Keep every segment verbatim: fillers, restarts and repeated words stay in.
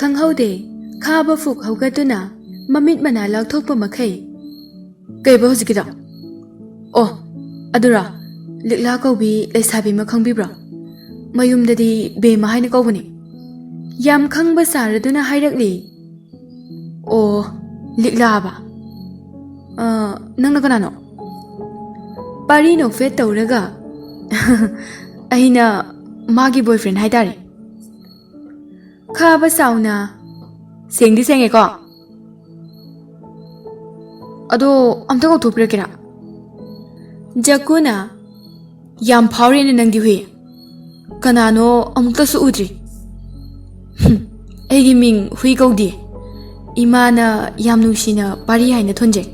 ꯈꯪꯍꯧꯗꯦ, ꯈꯥꯕ ꯐꯨꯛ ꯍꯧꯒꯠꯇꯨꯅ ꯃꯃꯤꯠ ꯃꯅꯥ ꯂꯥꯎꯊꯣꯛꯄ ꯃꯈꯩ꯫ "ꯀꯩꯕ ꯍꯧꯖꯤꯛꯀꯤꯗꯣ?" "ꯑꯣ, ꯑꯗꯨꯔꯣ, ꯂꯤꯛꯂꯥ ꯀꯧꯕꯤ ꯂꯩꯁꯥꯕꯤ ꯑꯃ ꯈꯪꯕꯤꯕ꯭ꯔꯣ? ꯃꯌꯨꯝꯗꯗꯤ ꯕꯦꯝꯃ ꯍꯥꯏꯅ ꯀꯧꯕꯅꯤ꯫" ꯌꯥꯝ ꯈꯪꯕ ꯁꯥꯔꯗꯨꯅ ꯍꯥꯏꯔꯛꯂꯤ꯫ "ꯑꯣ, ꯂꯤꯛꯂꯥꯕ? ꯑ, ꯅꯪꯅ ꯀꯅꯥꯅꯣ?" ꯄꯥꯔꯤ ꯅꯣꯛꯐꯦꯠ ꯇꯧꯔꯒ, "ꯑꯩꯅ ꯃꯥꯒꯤ boyfriend ꯍꯥꯏꯇꯥꯔꯦ꯫" ꯈꯥꯕ ꯁꯥꯎꯅ, "ꯁꯦꯡꯗꯤ ꯁꯦꯡꯉꯦꯀꯣ? ꯑꯗꯣ ꯑꯝꯇ ꯀꯧꯊꯣꯛꯄꯤꯔꯛꯀꯦꯔꯥ?" ꯖꯛꯀꯨꯅ, "ꯌꯥꯝ ꯐꯥꯎꯔꯦꯅꯦ ꯅꯪꯗꯤ, ꯍꯨꯏ꯫ ꯀꯅꯥꯅꯣ ꯑꯃꯨꯛꯇꯁꯨ ꯎꯗ꯭ꯔꯤ꯫" "ꯍꯨꯝ, ꯑꯩꯒꯤ ꯃꯤꯡ ꯍꯨꯏ ꯀꯧꯗꯦ꯫ ꯏꯃꯥꯅ ꯌꯥꯝ ꯅꯨꯡꯁꯤꯅ ꯄꯥꯔꯤ ꯍꯥꯏꯅ ꯊꯣꯟꯖꯩ꯫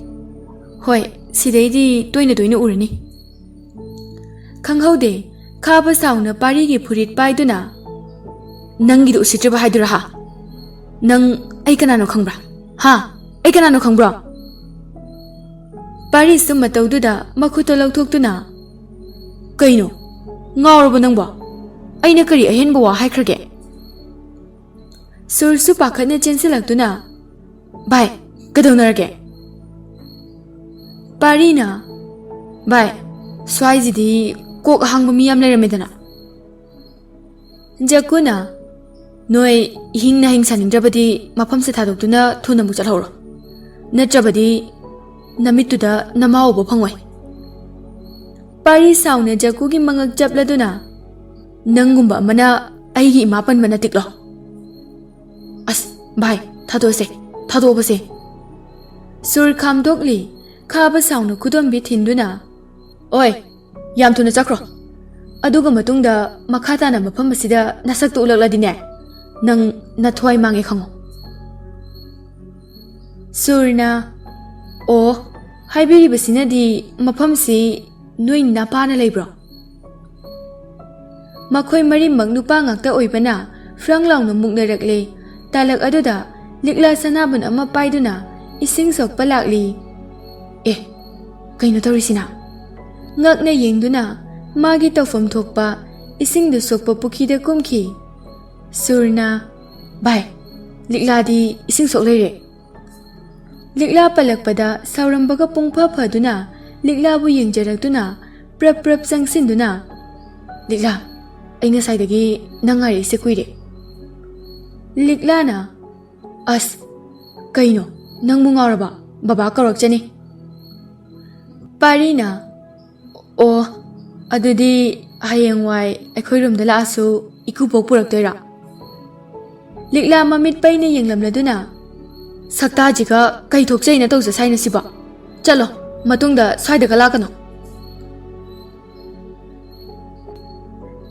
ꯍꯣꯏ, ꯁꯤꯗꯩꯗꯤ ꯇꯣꯏꯅ ꯇꯣꯏꯅ ꯎꯔꯅꯤ꯫" ꯈꯪꯍꯧꯗꯦ, ꯈꯥꯕ ꯁꯥꯎꯅ ꯄꯥꯔꯤꯒꯤ ꯐꯨꯔꯤꯠ ꯄꯥꯏꯗꯨꯅ, "ꯅꯪꯒꯤꯗꯣ ꯎꯁꯤꯠꯇ꯭ꯔꯤꯕ ꯍꯥꯏꯗꯨꯔꯥ ꯍꯥ? ꯅꯪ ꯑꯩ ꯀꯅꯥꯅꯣ ꯈꯪꯕ꯭ꯔꯥ? ꯍꯥ? ꯑꯩ ꯀꯅꯥꯅꯣ ꯈꯪꯕ꯭ꯔꯣ?" ꯄꯥꯔꯤ ꯁꯨꯝ ꯃꯇꯧꯗꯨꯗ ꯃꯈꯨꯠꯇꯣ ꯂꯧꯊꯣꯛꯇꯨꯅ, "ꯀꯩꯅꯣ? ꯉꯥꯎꯔꯕꯣ ꯅꯪꯕꯣ? ꯑꯩꯅ ꯀꯔꯤ ꯑꯍꯦꯟꯕ ꯋꯥ ꯍꯥꯏꯈ꯭ꯔꯒꯦ?" ꯁꯨꯔꯁꯨ ꯄꯥꯈꯠꯅ ꯆꯦꯟꯁꯤꯜꯂꯛꯇꯨꯅ, "ꯚꯥꯏ, ꯀꯩꯗꯧꯅꯔꯒꯦ?" ꯄꯥꯔꯤꯅ, "ꯚꯥꯏ, ꯁ꯭ꯋꯥꯏꯁꯤꯗꯤ ꯀꯣꯛ ꯑꯍꯥꯡꯕ ꯃꯤ ꯌꯥꯝ ꯂꯩꯔꯝꯃꯦꯗꯅ꯫" ꯖꯛꯀꯨꯅ, "ꯅꯣꯏ ꯏꯍꯤꯡ ꯅꯥꯍꯤꯡ ꯁꯥꯅꯤꯡꯗ꯭ꯔꯕꯗꯤ ꯃꯐꯝꯁꯦ ꯊꯥꯗꯣꯛꯇꯨꯅ ꯊꯨꯅ ꯑꯃꯨꯛ ꯆꯠꯍꯧꯔꯣ꯫ ꯅꯠꯇ꯭ꯔꯕꯗꯤ ꯅꯃꯤꯠꯇꯨꯗ ꯅꯃꯥ ꯎꯕ ꯐꯪꯉꯣꯏ꯫" ꯄꯥꯔꯤ ꯁꯥꯎꯅ ꯖꯛꯀꯨꯒꯤ ꯃꯉꯛ ꯆꯞꯂꯗꯨꯅ, "ꯅꯪꯒꯨꯝꯕ ꯑꯃꯅ ꯑꯩꯒꯤ ꯏꯃꯥ ꯄꯟꯕꯅ ꯇꯤꯛꯂꯣ꯫ ꯑꯁ, ꯚꯥꯏ, ꯊꯥꯗꯣꯛꯑꯁꯦ, ꯊꯥꯗꯣꯛꯑꯕꯁꯦ꯫" ꯁꯨꯔ ꯈꯥꯝꯗꯣꯛꯂꯤ, ꯈꯥꯕ ꯁꯥꯎꯅ ꯈꯨꯗꯣꯝꯕꯤ ꯊꯤꯟꯗꯨꯅ, "ꯑꯣꯏ, ꯌꯥꯝ ꯊꯨꯅ ꯆꯠꯈ꯭ꯔꯣ꯫ ꯑꯗꯨꯒ ꯃꯇꯨꯡꯗ ꯃꯈꯥ ꯇꯥꯅ ꯃꯐꯝ ꯑꯁꯤꯗ ꯅꯁꯛꯇꯨ ꯎꯠꯂꯛꯂꯗꯤꯅꯦ, ꯅꯪ ꯅꯊ꯭ꯋꯥꯏ ꯃꯥꯡꯉꯦ ꯈꯪꯉꯣ꯫" ꯁꯨꯔꯅ, "ꯑꯣ, ꯍꯥꯏꯕꯤꯔꯤꯕꯁꯤꯅꯗꯤ ꯃꯐꯝꯁꯤ ꯅꯣꯏ ꯅꯄꯥꯅ ꯂꯩꯕ꯭ꯔꯣ?" ꯃꯈꯣꯏ ꯃꯔꯤꯃꯛ ꯅꯨꯄꯥ ꯉꯥꯛꯇ ꯑꯣꯏꯕꯅ ꯐ꯭ꯔꯪ ꯂꯥꯎꯅ ꯃꯨꯛꯅꯔꯛꯂꯦ꯫ ꯇꯥꯂꯛ ꯑꯗꯨꯗ ꯂꯤꯛꯂꯥ ꯁꯅꯥꯕꯨꯟ ꯑꯃ ꯄꯥꯏꯗꯨꯅ ꯏꯁꯤꯡ ꯁꯣꯛꯄ ꯂꯥꯛꯂꯤ꯫ "ꯑꯦ, ꯀꯩꯅꯣ ꯇꯧꯔꯤꯁꯤꯅ?" ꯉꯛꯅ ꯌꯦꯡꯗꯨꯅ ꯃꯥꯒꯤ ꯇꯧꯐꯝ ꯊꯣꯛꯄ ꯏꯁꯤꯡꯗ ꯁꯣꯛꯄ ꯄꯨꯈ꯭ꯔꯤꯗ ꯀꯨꯝꯈꯤ꯫ ꯁꯨꯔꯅ, "ꯚꯥꯏ, ꯂꯤꯛꯂꯥꯗꯤ ꯏꯁꯤꯡ ꯁꯣꯛ ꯂꯩꯔꯦ꯫ ꯂꯤꯛꯂꯥ ꯄꯜꯂꯛꯄꯗ ꯁꯥꯎꯔꯝꯕꯒ ꯄꯨꯡꯐ ꯐꯗꯨꯅ ꯂꯤꯛꯂꯥꯕꯨ ꯌꯦꯡꯖꯔꯛꯇꯨꯅ ꯄ꯭ꯔꯞ ꯄ꯭ꯔꯞ ꯆꯪꯁꯤꯟꯗꯨꯅ, "ꯂꯤꯛꯂꯥ, ꯑꯩ ꯉꯁꯥꯏꯗꯒꯤ ꯅꯪ ꯉꯥꯏꯔꯛꯏꯁꯦ ꯀꯨꯏꯔꯦ꯫" ꯂꯤꯛꯂꯥꯅ, "ꯑꯁ, ꯀꯩꯅꯣ, ꯅꯪꯕꯨ ꯉꯥꯎꯔꯕ? ꯕꯕꯥ ꯀꯧꯔꯛꯆꯅꯤ꯫" ꯄꯥꯔꯤꯅ, "ꯑꯣ, ꯑꯗꯨꯗꯤ ꯍꯌꯦꯡꯋꯥꯏ ꯑꯩꯈꯣꯏ ꯔꯨꯝꯗ ꯂꯥꯛꯑꯁꯨ ꯏꯀꯨꯕꯣꯛ ꯄꯨꯔꯛꯇꯣꯏꯔꯥ?" ꯂꯤꯛꯂꯥ ꯃꯃꯤꯠ ꯄꯩꯅ ꯌꯦꯡꯂꯝꯂꯗꯨꯅ, "ꯁꯛꯇꯥꯁꯤꯒ ꯀꯩ ꯊꯣꯛꯆꯩꯅ ꯇꯧꯖ ꯁꯥꯏꯅ ꯁꯤꯕꯣ? ꯆꯠꯂꯣ, ꯃꯇꯨꯡꯗ ꯁ꯭ꯋꯥꯏꯗꯒ ꯂꯥꯛꯀꯅꯨ꯫"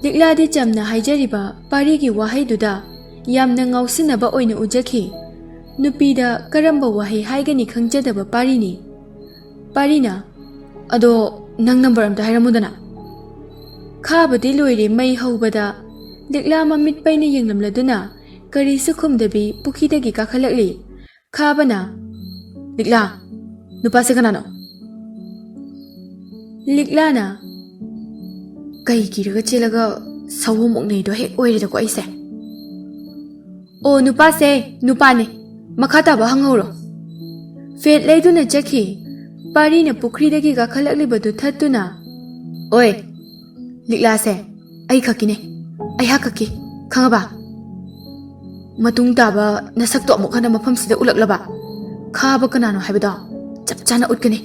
ꯂꯤꯛꯂꯥꯗꯤ ꯆꯝꯅ ꯍꯥꯏꯖꯔꯤꯕ ꯄꯥꯔꯤꯒꯤ ꯋꯥꯍꯩꯗꯨꯗ ꯌꯥꯝꯅ ꯉꯥꯎꯁꯤꯟꯅꯕ ꯑꯣꯏꯅ ꯎꯖꯈꯤ꯫ ꯅꯨꯄꯤꯗ ꯀꯔꯝꯕ ꯋꯥꯍꯩ ꯍꯥꯏꯒꯅꯤ ꯈꯪꯖꯗꯕ ꯄꯥꯔꯤꯅꯤ꯫ ꯄꯥꯔꯤꯅ, "ꯑꯗꯣ ꯅꯪ ꯅꯝꯕꯔ ꯑꯝꯇ ꯍꯥꯏꯔꯝꯃꯨꯗꯅ꯫" ꯈꯥꯕꯗꯤ ꯂꯣꯏꯔꯦ ꯃꯩ ꯍꯧꯕꯗ꯫ ꯂꯤꯛꯂꯥ ꯃꯃꯤꯠ ꯄꯩꯅ ꯌꯦꯡꯂꯝꯂꯗꯨꯅ ꯀꯔꯤꯁꯨ ꯈꯨꯝꯗꯕꯤ ꯄꯨꯈ꯭ꯔꯤꯗꯒꯤ ꯀꯥꯈꯠꯂꯛꯂꯤ꯫ ꯈꯥꯕꯅ, "ꯂꯤꯛꯂꯥ, ꯅꯨꯄꯥꯁꯦ ꯀꯅꯥꯅꯣ?" ꯂꯤꯛꯂꯥꯅ, "ꯀꯩ ꯀꯤꯔꯒ ꯆꯦꯜꯂꯒ ꯁꯑꯣꯝ ꯑꯣꯛꯅꯩꯗꯣ ꯍꯦꯛ ꯑꯣꯏꯔꯦꯗꯀꯣ ꯑꯩꯁꯦ꯫ ꯑꯣ, ꯅꯨꯄꯥꯁꯦ ꯅꯨꯄꯥꯅꯦ, ꯃꯈꯥ ꯇꯥꯕ ꯍꯪꯍꯧꯔꯣ꯫" ꯐꯦꯠ ꯂꯩꯗꯨꯅ ꯆꯠꯈꯤ꯫ ꯄꯥꯔꯤꯅ ꯄꯨꯈ꯭ꯔꯤꯗꯒꯤ ꯀꯥꯈꯠꯂꯛꯂꯤꯕꯗꯨ ꯊꯠꯇꯨꯅ, "ꯑꯣꯏ, ꯂꯤꯛꯂꯥꯁꯦ ꯑꯩ ꯈꯛꯀꯤꯅꯦ, ꯑꯩꯍꯥꯛ ꯈꯛꯀꯤ, ꯈꯪꯉꯕ? ꯃꯇꯨꯡ ꯇꯥꯕ ꯅꯁꯛꯇꯣ ꯑꯃꯨꯛ ꯍꯟꯅ ꯃꯐꯝꯁꯤꯗ ꯎꯠꯂꯛꯂꯕ, ꯈꯥꯕ ꯀꯅꯥꯅꯣ ꯍꯥꯏꯕꯗꯣ ꯆꯞ ꯆꯥꯅ ꯎꯠꯀꯅꯤ꯫"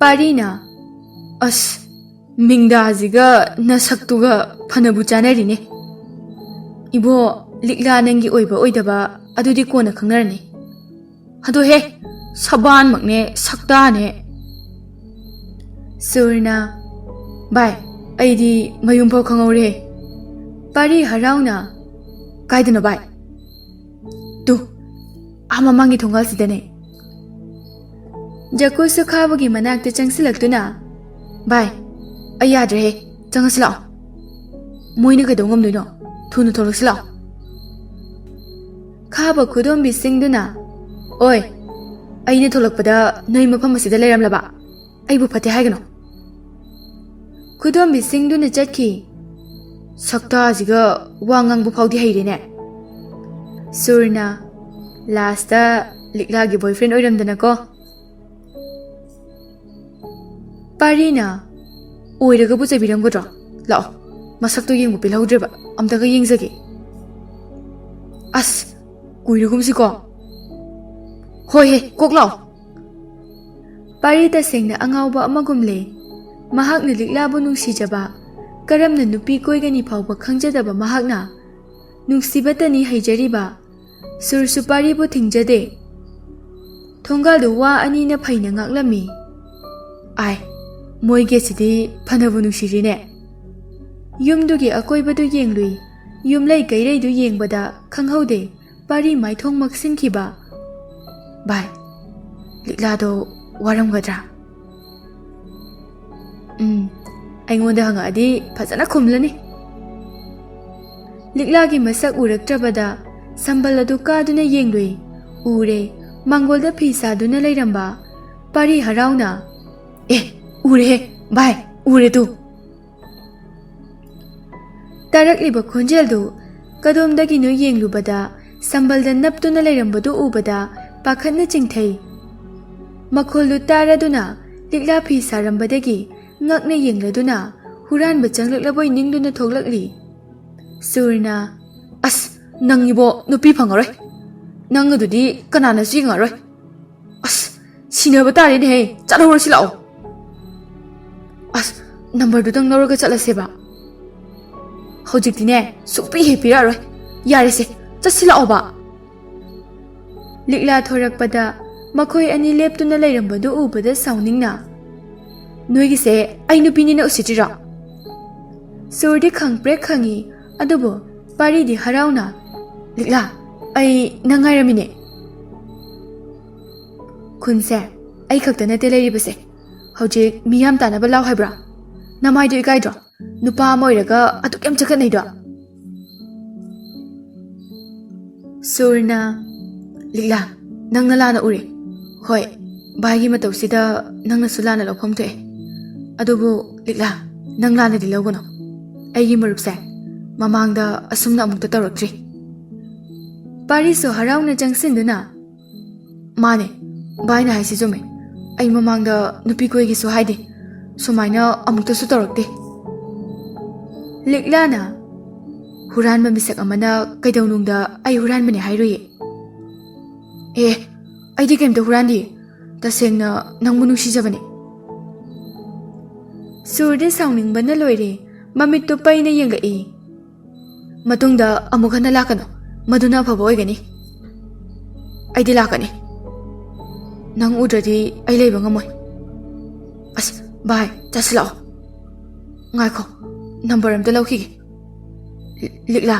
ꯄꯥꯔꯤꯅ, "ꯑꯁ, ꯃꯤꯡꯗꯥꯁꯤꯒ ꯅꯁꯛꯇꯨꯒ ꯐꯅꯕꯨ ꯆꯥꯅꯔꯤꯅꯦ꯫ ꯏꯕꯣ, ꯂꯤꯛꯂꯥ ꯅꯪꯒꯤ ꯑꯣꯏꯕ ꯑꯣꯏꯗꯕ ꯑꯗꯨꯗꯤ ꯀꯣꯟꯅ ꯈꯪꯅꯔꯅꯤ꯫ ꯑꯗꯣ ꯍꯦ, ꯁꯕꯥꯟꯃꯛꯅꯦ, ꯁꯛꯇꯥꯅꯦ꯫" ꯁꯨꯔꯅ, "ꯚꯥꯏ, ꯑꯩꯗꯤ ꯃꯌꯨꯝ ꯐꯥꯎ ꯈꯪꯍꯧꯔꯦ꯫" ꯄꯥꯔꯤ ꯍꯔꯥꯎꯅ, "ꯀꯥꯏꯗꯅꯣ ꯚꯥꯏ?" "ꯇꯨ, ꯑꯥ ꯃꯃꯥꯡꯒꯤ ꯊꯣꯡꯒꯥꯜꯁꯤꯗꯅꯦ꯫" ꯖꯀꯨꯁꯨ ꯈꯥꯕꯒꯤ ꯃꯅꯥꯛꯇ ꯆꯪꯁꯤꯜꯂꯛꯇꯨꯅ, "ꯚꯥꯏ, ꯑꯩ ꯌꯥꯗ꯭ꯔꯦꯍꯦ, ꯆꯪꯉꯁꯤ ꯂꯥꯛꯑꯣ꯫ ꯃꯣꯏꯅ ꯀꯩꯗꯧ ꯉꯝꯗꯣꯏꯅꯣ? ꯊꯨꯅ ꯊꯣꯛꯂꯛꯁꯤ ꯂꯥꯛꯑꯣ꯫" ꯈꯥꯕ ꯈꯨꯗꯣꯝꯕꯤꯁꯤꯡꯗꯨꯅ, "ꯑꯣꯏ, ꯑꯩꯅ ꯊꯣꯛꯂꯛꯄꯗ ꯅꯣꯏ ꯃꯐꯝ ꯑꯁꯤꯗ ꯂꯩꯔꯝꯂꯕ? ꯑꯩꯕꯨ ꯐꯠꯇꯦ ꯍꯥꯏꯒꯅꯨ꯫" ꯈꯨꯗꯣꯝꯕꯤꯁꯤꯡꯗꯨꯅ ꯆꯠꯈꯤ꯫ ꯁꯛꯇꯥꯁꯤꯒ ꯋꯥ ꯉꯥꯡꯕ ꯐꯥꯎꯗꯤ ꯍꯩꯔꯦꯅꯦ꯫ ꯁꯨꯔꯅ, "ꯂꯥꯁꯇ ꯂꯤꯛꯂꯥꯒꯤ ꯕꯣꯏꯐ꯭ꯔꯦꯟ ꯑꯣꯏꯔꯝꯗꯅꯀꯣ꯫" ꯄꯥꯔꯤꯅ, "ꯑꯣꯏꯔꯒꯕꯨ ꯆꯩꯕꯤꯔꯝꯒꯗ꯭ꯔꯣ? ꯂꯥꯛꯑꯣ, ꯃꯁꯛꯇꯣ ꯌꯦꯡꯕ ꯄꯦꯜꯍꯧꯗ꯭ꯔꯦꯕ, ꯑꯝꯇꯒ ꯌꯦꯡꯖꯒꯦ꯫" "ꯑꯁ, ꯀꯨꯏꯔꯒꯨꯝꯁꯤꯀꯣ꯫" "ꯍꯣꯏ ꯍꯦ, ꯀꯣꯛ ꯂꯥꯛꯑꯣ꯫" ꯄꯥꯔꯤ ꯇꯁꯦꯡꯅ ꯑꯉꯥꯎꯕ ꯑꯃꯒꯨꯝꯂꯦ꯫ ꯃꯍꯥꯛꯅ ꯂꯤꯛꯂꯥꯕꯨ ꯅꯨꯡꯁꯤꯖꯕ, ꯀꯔꯝꯅ ꯅꯨꯄꯤ ꯀꯣꯏꯒꯅꯤ ꯐꯥꯎꯕ ꯈꯪꯖꯗꯕ ꯃꯍꯥꯛꯅ ꯅꯨꯡꯁꯤꯕꯇꯅꯤ ꯍꯩꯖꯔꯤꯕ꯫ ꯁꯨꯔꯁꯨ ꯄꯥꯔꯤꯕꯨ ꯊꯤꯡꯖꯗꯦ꯫ ꯊꯣꯡꯒꯥꯜꯗꯨ ꯋꯥ ꯑꯅꯤꯅ ꯐꯩꯅ ꯉꯥꯛꯂꯝꯃꯤ꯫ "ꯑꯥꯏ, ꯃꯣꯏꯒꯤ ꯑꯁꯤꯗꯤ ꯐꯅꯕꯨ ꯅꯨꯡꯁꯤꯔꯤꯅꯦ꯫" ꯌꯨꯝꯗꯨꯒꯤ ꯑꯀꯣꯏꯕꯗꯨ ꯌꯦꯡꯂꯨꯏ꯫ ꯌꯨꯝꯂꯩ ꯀꯩꯔꯩꯗꯨ ꯌꯦꯡꯕꯗ ꯈꯪꯍꯧꯗꯦ꯫ ꯄꯥꯔꯤ ꯃꯥꯏꯊꯣꯡ ꯃꯛꯁꯤꯟꯈꯤꯕ꯫ "ꯚꯥꯏ, ꯂꯤꯛꯂꯥꯗꯣ ꯋꯥꯔꯝꯒꯗ꯭ꯔꯥ?" "ꯎꯝ, ꯑꯩꯉꯣꯟꯗ ꯍꯪꯉꯛꯑꯗꯤ ꯐꯖꯅ ꯈꯨꯝꯂꯅꯤ꯫" ꯂꯤꯛꯂꯥꯒꯤ ꯃꯁꯛ ꯎꯔꯛꯇ꯭ꯔꯕꯗ ꯁꯝꯕꯜ ꯑꯗꯨ ꯀꯥꯗꯨꯅ ꯌꯦꯡꯂꯨꯏ꯫ ꯎꯔꯦ, ꯃꯥꯡꯒꯣꯜꯗ ꯐꯤ ꯁꯥꯗꯨꯅ ꯂꯩꯔꯝꯕ꯫ ꯄꯥꯔꯤ ꯍꯔꯥꯎꯅ, "ꯑꯦ, ꯎꯔꯦꯍꯦ, ꯚꯥꯏ, ꯎꯔꯦ ꯇꯨ꯫" ꯇꯥꯔꯛꯂꯤꯕ ꯈꯣꯟꯖꯦꯜꯗꯨ ꯀꯗꯣꯝꯗꯒꯤꯅꯣ ꯌꯦꯡꯂꯨꯕꯗ ꯁꯝꯕꯜꯗ ꯅꯞꯇꯨꯅ ꯂꯩꯔꯝꯕꯗꯨ ꯎꯕꯗ ꯄꯥꯈꯠꯅ ꯆꯤꯡꯊꯩ꯫ ꯃꯈꯣꯜꯗꯨ ꯇꯥꯔꯗꯨꯅ ꯂꯤꯛꯂꯥ ꯐꯤ ꯁꯥꯔꯝꯕꯗꯒꯤ ꯉꯛꯅ ꯌꯦꯡꯂꯗꯨꯅ ꯍꯨꯔꯥꯟꯕ ꯆꯪꯂꯛꯂꯕꯣꯏ ꯅꯤꯡꯗꯨꯅ ꯊꯣꯛꯂꯛꯂꯤ꯫ ꯁꯨꯔꯅ, "ꯑꯁ, ꯅꯪ ꯏꯕꯣ ꯅꯨꯄꯤ ꯐꯪꯉꯔꯣꯏ꯫ ꯅꯪ ꯑꯗꯨꯗꯤ ꯀꯅꯥꯅꯁꯨ ꯌꯦꯡꯉꯔꯣꯏ꯫ ꯑꯁ, ꯁꯤꯅꯕ ꯇꯥꯔꯦꯅꯦꯍꯦ, ꯆꯠꯍꯧꯔꯁꯤ ꯂꯥꯛꯑꯣ꯫" "ꯑꯁ, ꯅꯝꯕꯔꯗꯨꯗꯪ ꯂꯧꯔꯒ ꯆꯠꯂꯁꯦꯕ꯫ ꯍꯧꯖꯤꯛꯇꯤꯅꯦ, ꯁꯨꯡꯄꯤ ꯍꯦꯛ ꯄꯤꯔꯛꯑꯔꯣꯏ꯫ ꯌꯥꯔꯦꯁꯦ, ꯆꯠꯁꯤ ꯂꯥꯛꯑꯣꯕ꯫" ꯂꯤꯛꯂꯥ ꯊꯣꯔꯛꯄꯗ ꯃꯈꯣꯏ ꯑꯅꯤ ꯂꯦꯞꯇꯨꯅ ꯂꯩꯔꯝꯕꯗꯨ ꯎꯕꯗ ꯁꯥꯎꯅꯤꯡꯅ, "ꯅꯣꯏꯒꯤꯁꯦ ꯑꯩ ꯅꯨꯄꯤꯅꯤꯅ ꯎꯁꯤꯠꯇ꯭ꯔꯤꯔꯣ?" ꯁꯨꯔꯗꯤ ꯈꯪꯄ꯭ꯔꯦꯛ ꯈꯪꯉꯤ, ꯑꯗꯨꯕꯨ ꯄꯥꯔꯤꯗꯤ ꯍꯔꯥꯎꯅ, "ꯂꯤꯛꯂꯥ, ꯑꯩ ꯅꯪ ꯉꯥꯏꯔꯝꯃꯤꯅꯦ꯫ ꯈꯨꯟꯁꯦ ꯑꯩ ꯈꯛꯇ ꯅꯠꯇꯦ ꯂꯩꯔꯤꯕꯁꯦ꯫ ꯍꯧꯖꯤꯛ ꯃꯤꯌꯥꯝ ꯇꯥꯅꯕ ꯂꯥꯎ ꯍꯥꯏꯕ꯭ꯔꯥ? ꯅꯃꯥꯏꯗꯣ ꯏꯀꯥꯏꯗ꯭ꯔꯣ? ꯅꯨꯄꯥ ꯑꯃ ꯑꯣꯏꯔꯒ ꯑꯗꯨꯛ ꯌꯥꯝ ꯆꯈꯠꯅꯩꯗꯣ?" ꯁꯨꯔꯅ, "ꯂꯤꯛꯂꯥ, ꯅꯪꯅ ꯂꯥꯟꯅ ꯎꯔꯦ꯫ ꯍꯣꯏ, ꯚꯥꯏꯒꯤ ꯃꯇꯧꯁꯤꯗ ꯅꯪꯅꯁꯨ ꯂꯥꯟꯅ ꯂꯧꯐꯝ ꯊꯣꯛꯑꯦ꯫ ꯑꯗꯨꯕꯨ ꯂꯤꯛꯂꯥ, ꯅꯪ ꯂꯥꯟꯅꯗꯤ ꯂꯧꯒꯅꯨ꯫ ꯑꯩꯒꯤ ꯃꯔꯨꯞꯁꯦ ꯃꯃꯥꯡꯗ ꯑꯁꯨꯝꯅ ꯑꯃꯨꯛꯇ ꯇꯧꯔꯛꯇ꯭ꯔꯤ꯫ ꯄꯥꯔꯤꯁꯨ ꯍꯔꯥꯎꯅ ꯆꯪꯁꯤꯟꯗꯨꯅ, "ꯃꯥꯅꯦ, ꯚꯥꯏꯅ ꯍꯥꯏꯁꯤ ꯆꯨꯝꯃꯦ꯫ ꯑꯩ ꯃꯃꯥꯡꯗ ꯅꯨꯄꯤ ꯀꯣꯏꯒꯦꯁꯨ ꯍꯥꯏꯗꯦ꯫ ꯁꯨꯃꯥꯏꯅ ꯑꯃꯨꯛꯇꯁꯨ ꯇꯧꯔꯛꯇꯦ꯫" ꯂꯤꯛꯂꯥꯅ, "ꯍꯨꯔꯥꯟꯕ ꯃꯤꯁꯛ ꯑꯃꯅ ꯀꯩꯗꯧꯅꯨꯡꯗ ꯑꯩ ꯍꯨꯔꯥꯟꯕꯅꯦ ꯍꯥꯏꯔꯨꯏꯌꯦ꯫ ꯑꯦ, ꯑꯩꯗꯤ ꯀꯩꯝꯇ ꯍꯨꯔꯥꯟꯗꯤꯌꯦ꯫ ꯇꯁꯦꯡꯅ ꯅꯪꯕꯨ ꯅꯨꯡꯁꯤꯖꯕꯅꯦ꯫" ꯁꯨꯔꯗꯤ ꯁꯥꯎꯅꯤꯡꯕꯅ ꯂꯣꯏꯔꯦ꯫ ꯃꯃꯤꯠꯇꯨ ꯄꯩꯅ ꯌꯦꯡꯂꯛꯏ꯫ "ꯃꯇꯨꯡꯗ ꯑꯃꯨꯛ ꯍꯟꯅ ꯂꯥꯛꯀꯅꯨ꯫ ꯃꯗꯨꯅ ꯑꯐꯕ ꯑꯣꯏꯒꯅꯤ꯫" "ꯑꯩꯗꯤ ꯂꯥꯛꯀꯅꯤ꯫ ꯅꯪ ꯎꯗ꯭ꯔꯗꯤ ꯑꯩ ꯂꯩꯕ ꯉꯝꯃꯣꯏ꯫" "ꯑꯁ, ꯚꯥꯏ, ꯆꯠꯁꯤꯜꯂꯛꯑꯣ꯫ ꯉꯥꯏꯈꯣ, ꯅꯝꯕꯔ ꯑꯝꯇ ꯂꯧꯈꯤꯒꯦ꯫ ꯂꯤ-, ꯂꯤꯛꯂꯥ,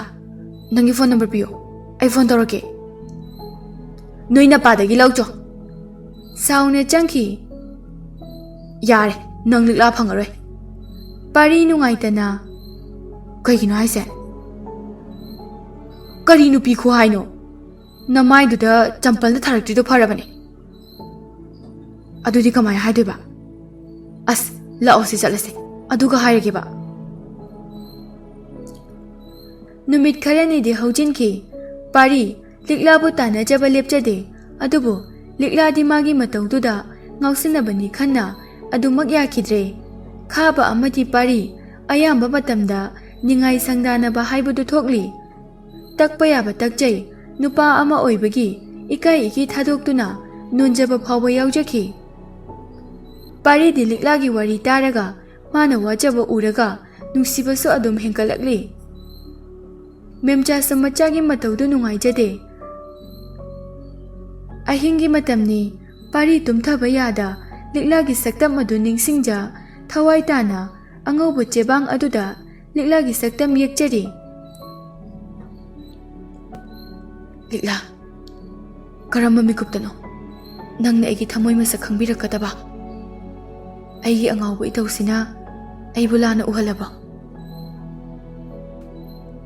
ꯅꯪꯒꯤ ꯐꯣꯟ ꯅꯝꯕꯔ ꯄꯤꯌꯨ꯫ ꯑꯩ ꯐꯣꯟ ꯇꯧꯔꯛꯀꯦ꯫" "ꯅꯣꯏ ꯅꯄꯥꯗꯒꯤ ꯂꯧꯆꯣ꯫" ꯁꯥꯎꯅ ꯆꯪꯈꯤ꯫ "ꯌꯥꯔꯦ, ꯅꯪ ꯂꯤꯛꯂꯥ ꯐꯪꯉꯔꯣꯏ꯫" ꯄꯥꯔꯤ ꯅꯨꯡꯉꯥꯏꯇꯅ, "ꯀꯩꯒꯤꯅꯣ ꯍꯥꯏꯁꯦ?" "ꯀꯔꯤ ꯅꯨꯄꯤ ꯈꯨꯍꯥꯏꯅꯣ? ꯅꯃꯥꯏꯗꯨꯗ ꯆꯝꯄꯜꯅ ꯊꯥꯔꯛꯇ꯭ꯔꯤꯗꯣ ꯐꯔꯕꯅꯦ꯫" "ꯑꯗꯨꯗꯤ ꯀꯃꯥꯏꯅ ꯍꯥꯏꯗꯣꯏꯕ?" "ꯑꯁ, ꯂꯥꯛꯑꯣꯁꯦ ꯆꯠꯂꯁꯦ, ꯑꯗꯨꯒ ꯍꯥꯏꯔꯒꯦꯕ꯫" ꯅꯨꯃꯤꯠ ꯈꯔꯅꯤꯗꯤ ꯍꯧꯖꯤꯟꯈꯤ꯫ ꯄꯥꯔꯤ ꯂꯤꯛꯂꯥꯕꯨ ꯇꯥꯟꯅꯖꯕ ꯂꯦꯞꯆꯗꯦ꯫ ꯑꯗꯨꯕꯨ ꯂꯤꯛꯂꯥꯗꯤ ꯃꯥꯒꯤ ꯃꯇꯧꯗꯨꯗ ꯉꯥꯎꯁꯤꯟꯅꯕꯅꯤ ꯈꯟꯅ ꯑꯗꯨꯃꯛ ꯌꯥꯈꯤꯗ꯭ꯔꯦ꯫ ꯈꯥꯕ ꯑꯃꯗꯤ ꯄꯥꯔꯤ ꯑꯌꯥꯝꯕ ꯃꯇꯝꯗ ꯅꯤꯡꯉꯥꯏ ꯁꯪꯗꯥꯅꯕ ꯍꯥꯏꯕꯗꯨ ꯊꯣꯛꯂꯤ꯫ ꯇꯛꯄ ꯌꯥꯕ ꯇꯛꯆꯩ꯫ ꯅꯨꯄꯥ ꯑꯃ ꯑꯣꯏꯕꯒꯤ ꯏꯀꯥꯏ ꯏꯀꯤ ꯊꯥꯗꯣꯛꯇꯨꯅ ꯅꯣꯟꯖꯕ ꯐꯥꯎꯕ ꯌꯥꯎꯖꯈꯤ꯫ ꯄꯥꯔꯤꯗꯤ ꯂꯤꯛꯂꯥꯒꯤ ꯋꯥꯔꯤ ꯇꯥꯔꯒ ꯃꯥꯅ ꯋꯥꯖꯕ ꯎꯔꯒ ꯅꯨꯡꯁꯤꯕꯁꯨ ꯑꯗꯨꯝ ꯍꯦꯟꯒꯠꯂꯛꯂꯤ꯫ ꯃꯦꯝꯆꯥꯁꯨ ꯃꯆꯥꯒꯤ ꯃꯇꯧꯗꯨ ꯅꯨꯡꯉꯥꯏꯖꯗꯦ꯫ ꯑꯍꯤꯡꯒꯤ ꯃꯇꯝꯅꯤ꯫ ꯄꯥꯔꯤ ꯇꯨꯝꯊꯕ ꯌꯥꯗ ꯂꯤꯛꯂꯥꯒꯤ ꯁꯛꯇꯝ ꯑꯗꯨ ꯅꯤꯡꯁꯤꯡꯖ ꯊꯋꯥꯏ ꯇꯥꯅ ꯑꯉꯧꯕ ꯆꯦꯕꯥꯡ ꯑꯗꯨꯗ ꯂꯤꯛꯂꯥꯒꯤ ꯁꯛꯇꯝ ꯌꯦꯛꯆꯔꯤ꯫ "ꯂꯤꯛꯂꯥ, ꯀꯔꯝꯕ ꯃꯤꯀꯨꯞꯇꯅꯣ ꯅꯪꯅ ꯑꯩꯒꯤ ꯊꯃꯣꯏ ꯃꯁꯛ ꯈꯪꯕꯤꯔꯛꯀꯗꯕ? ꯑꯩꯒꯤ ꯑꯉꯥꯎꯕ ꯏꯇꯧꯁꯤꯅ ꯑꯩꯕꯨ ꯂꯥꯟꯅ ꯎꯍꯜꯂꯕ?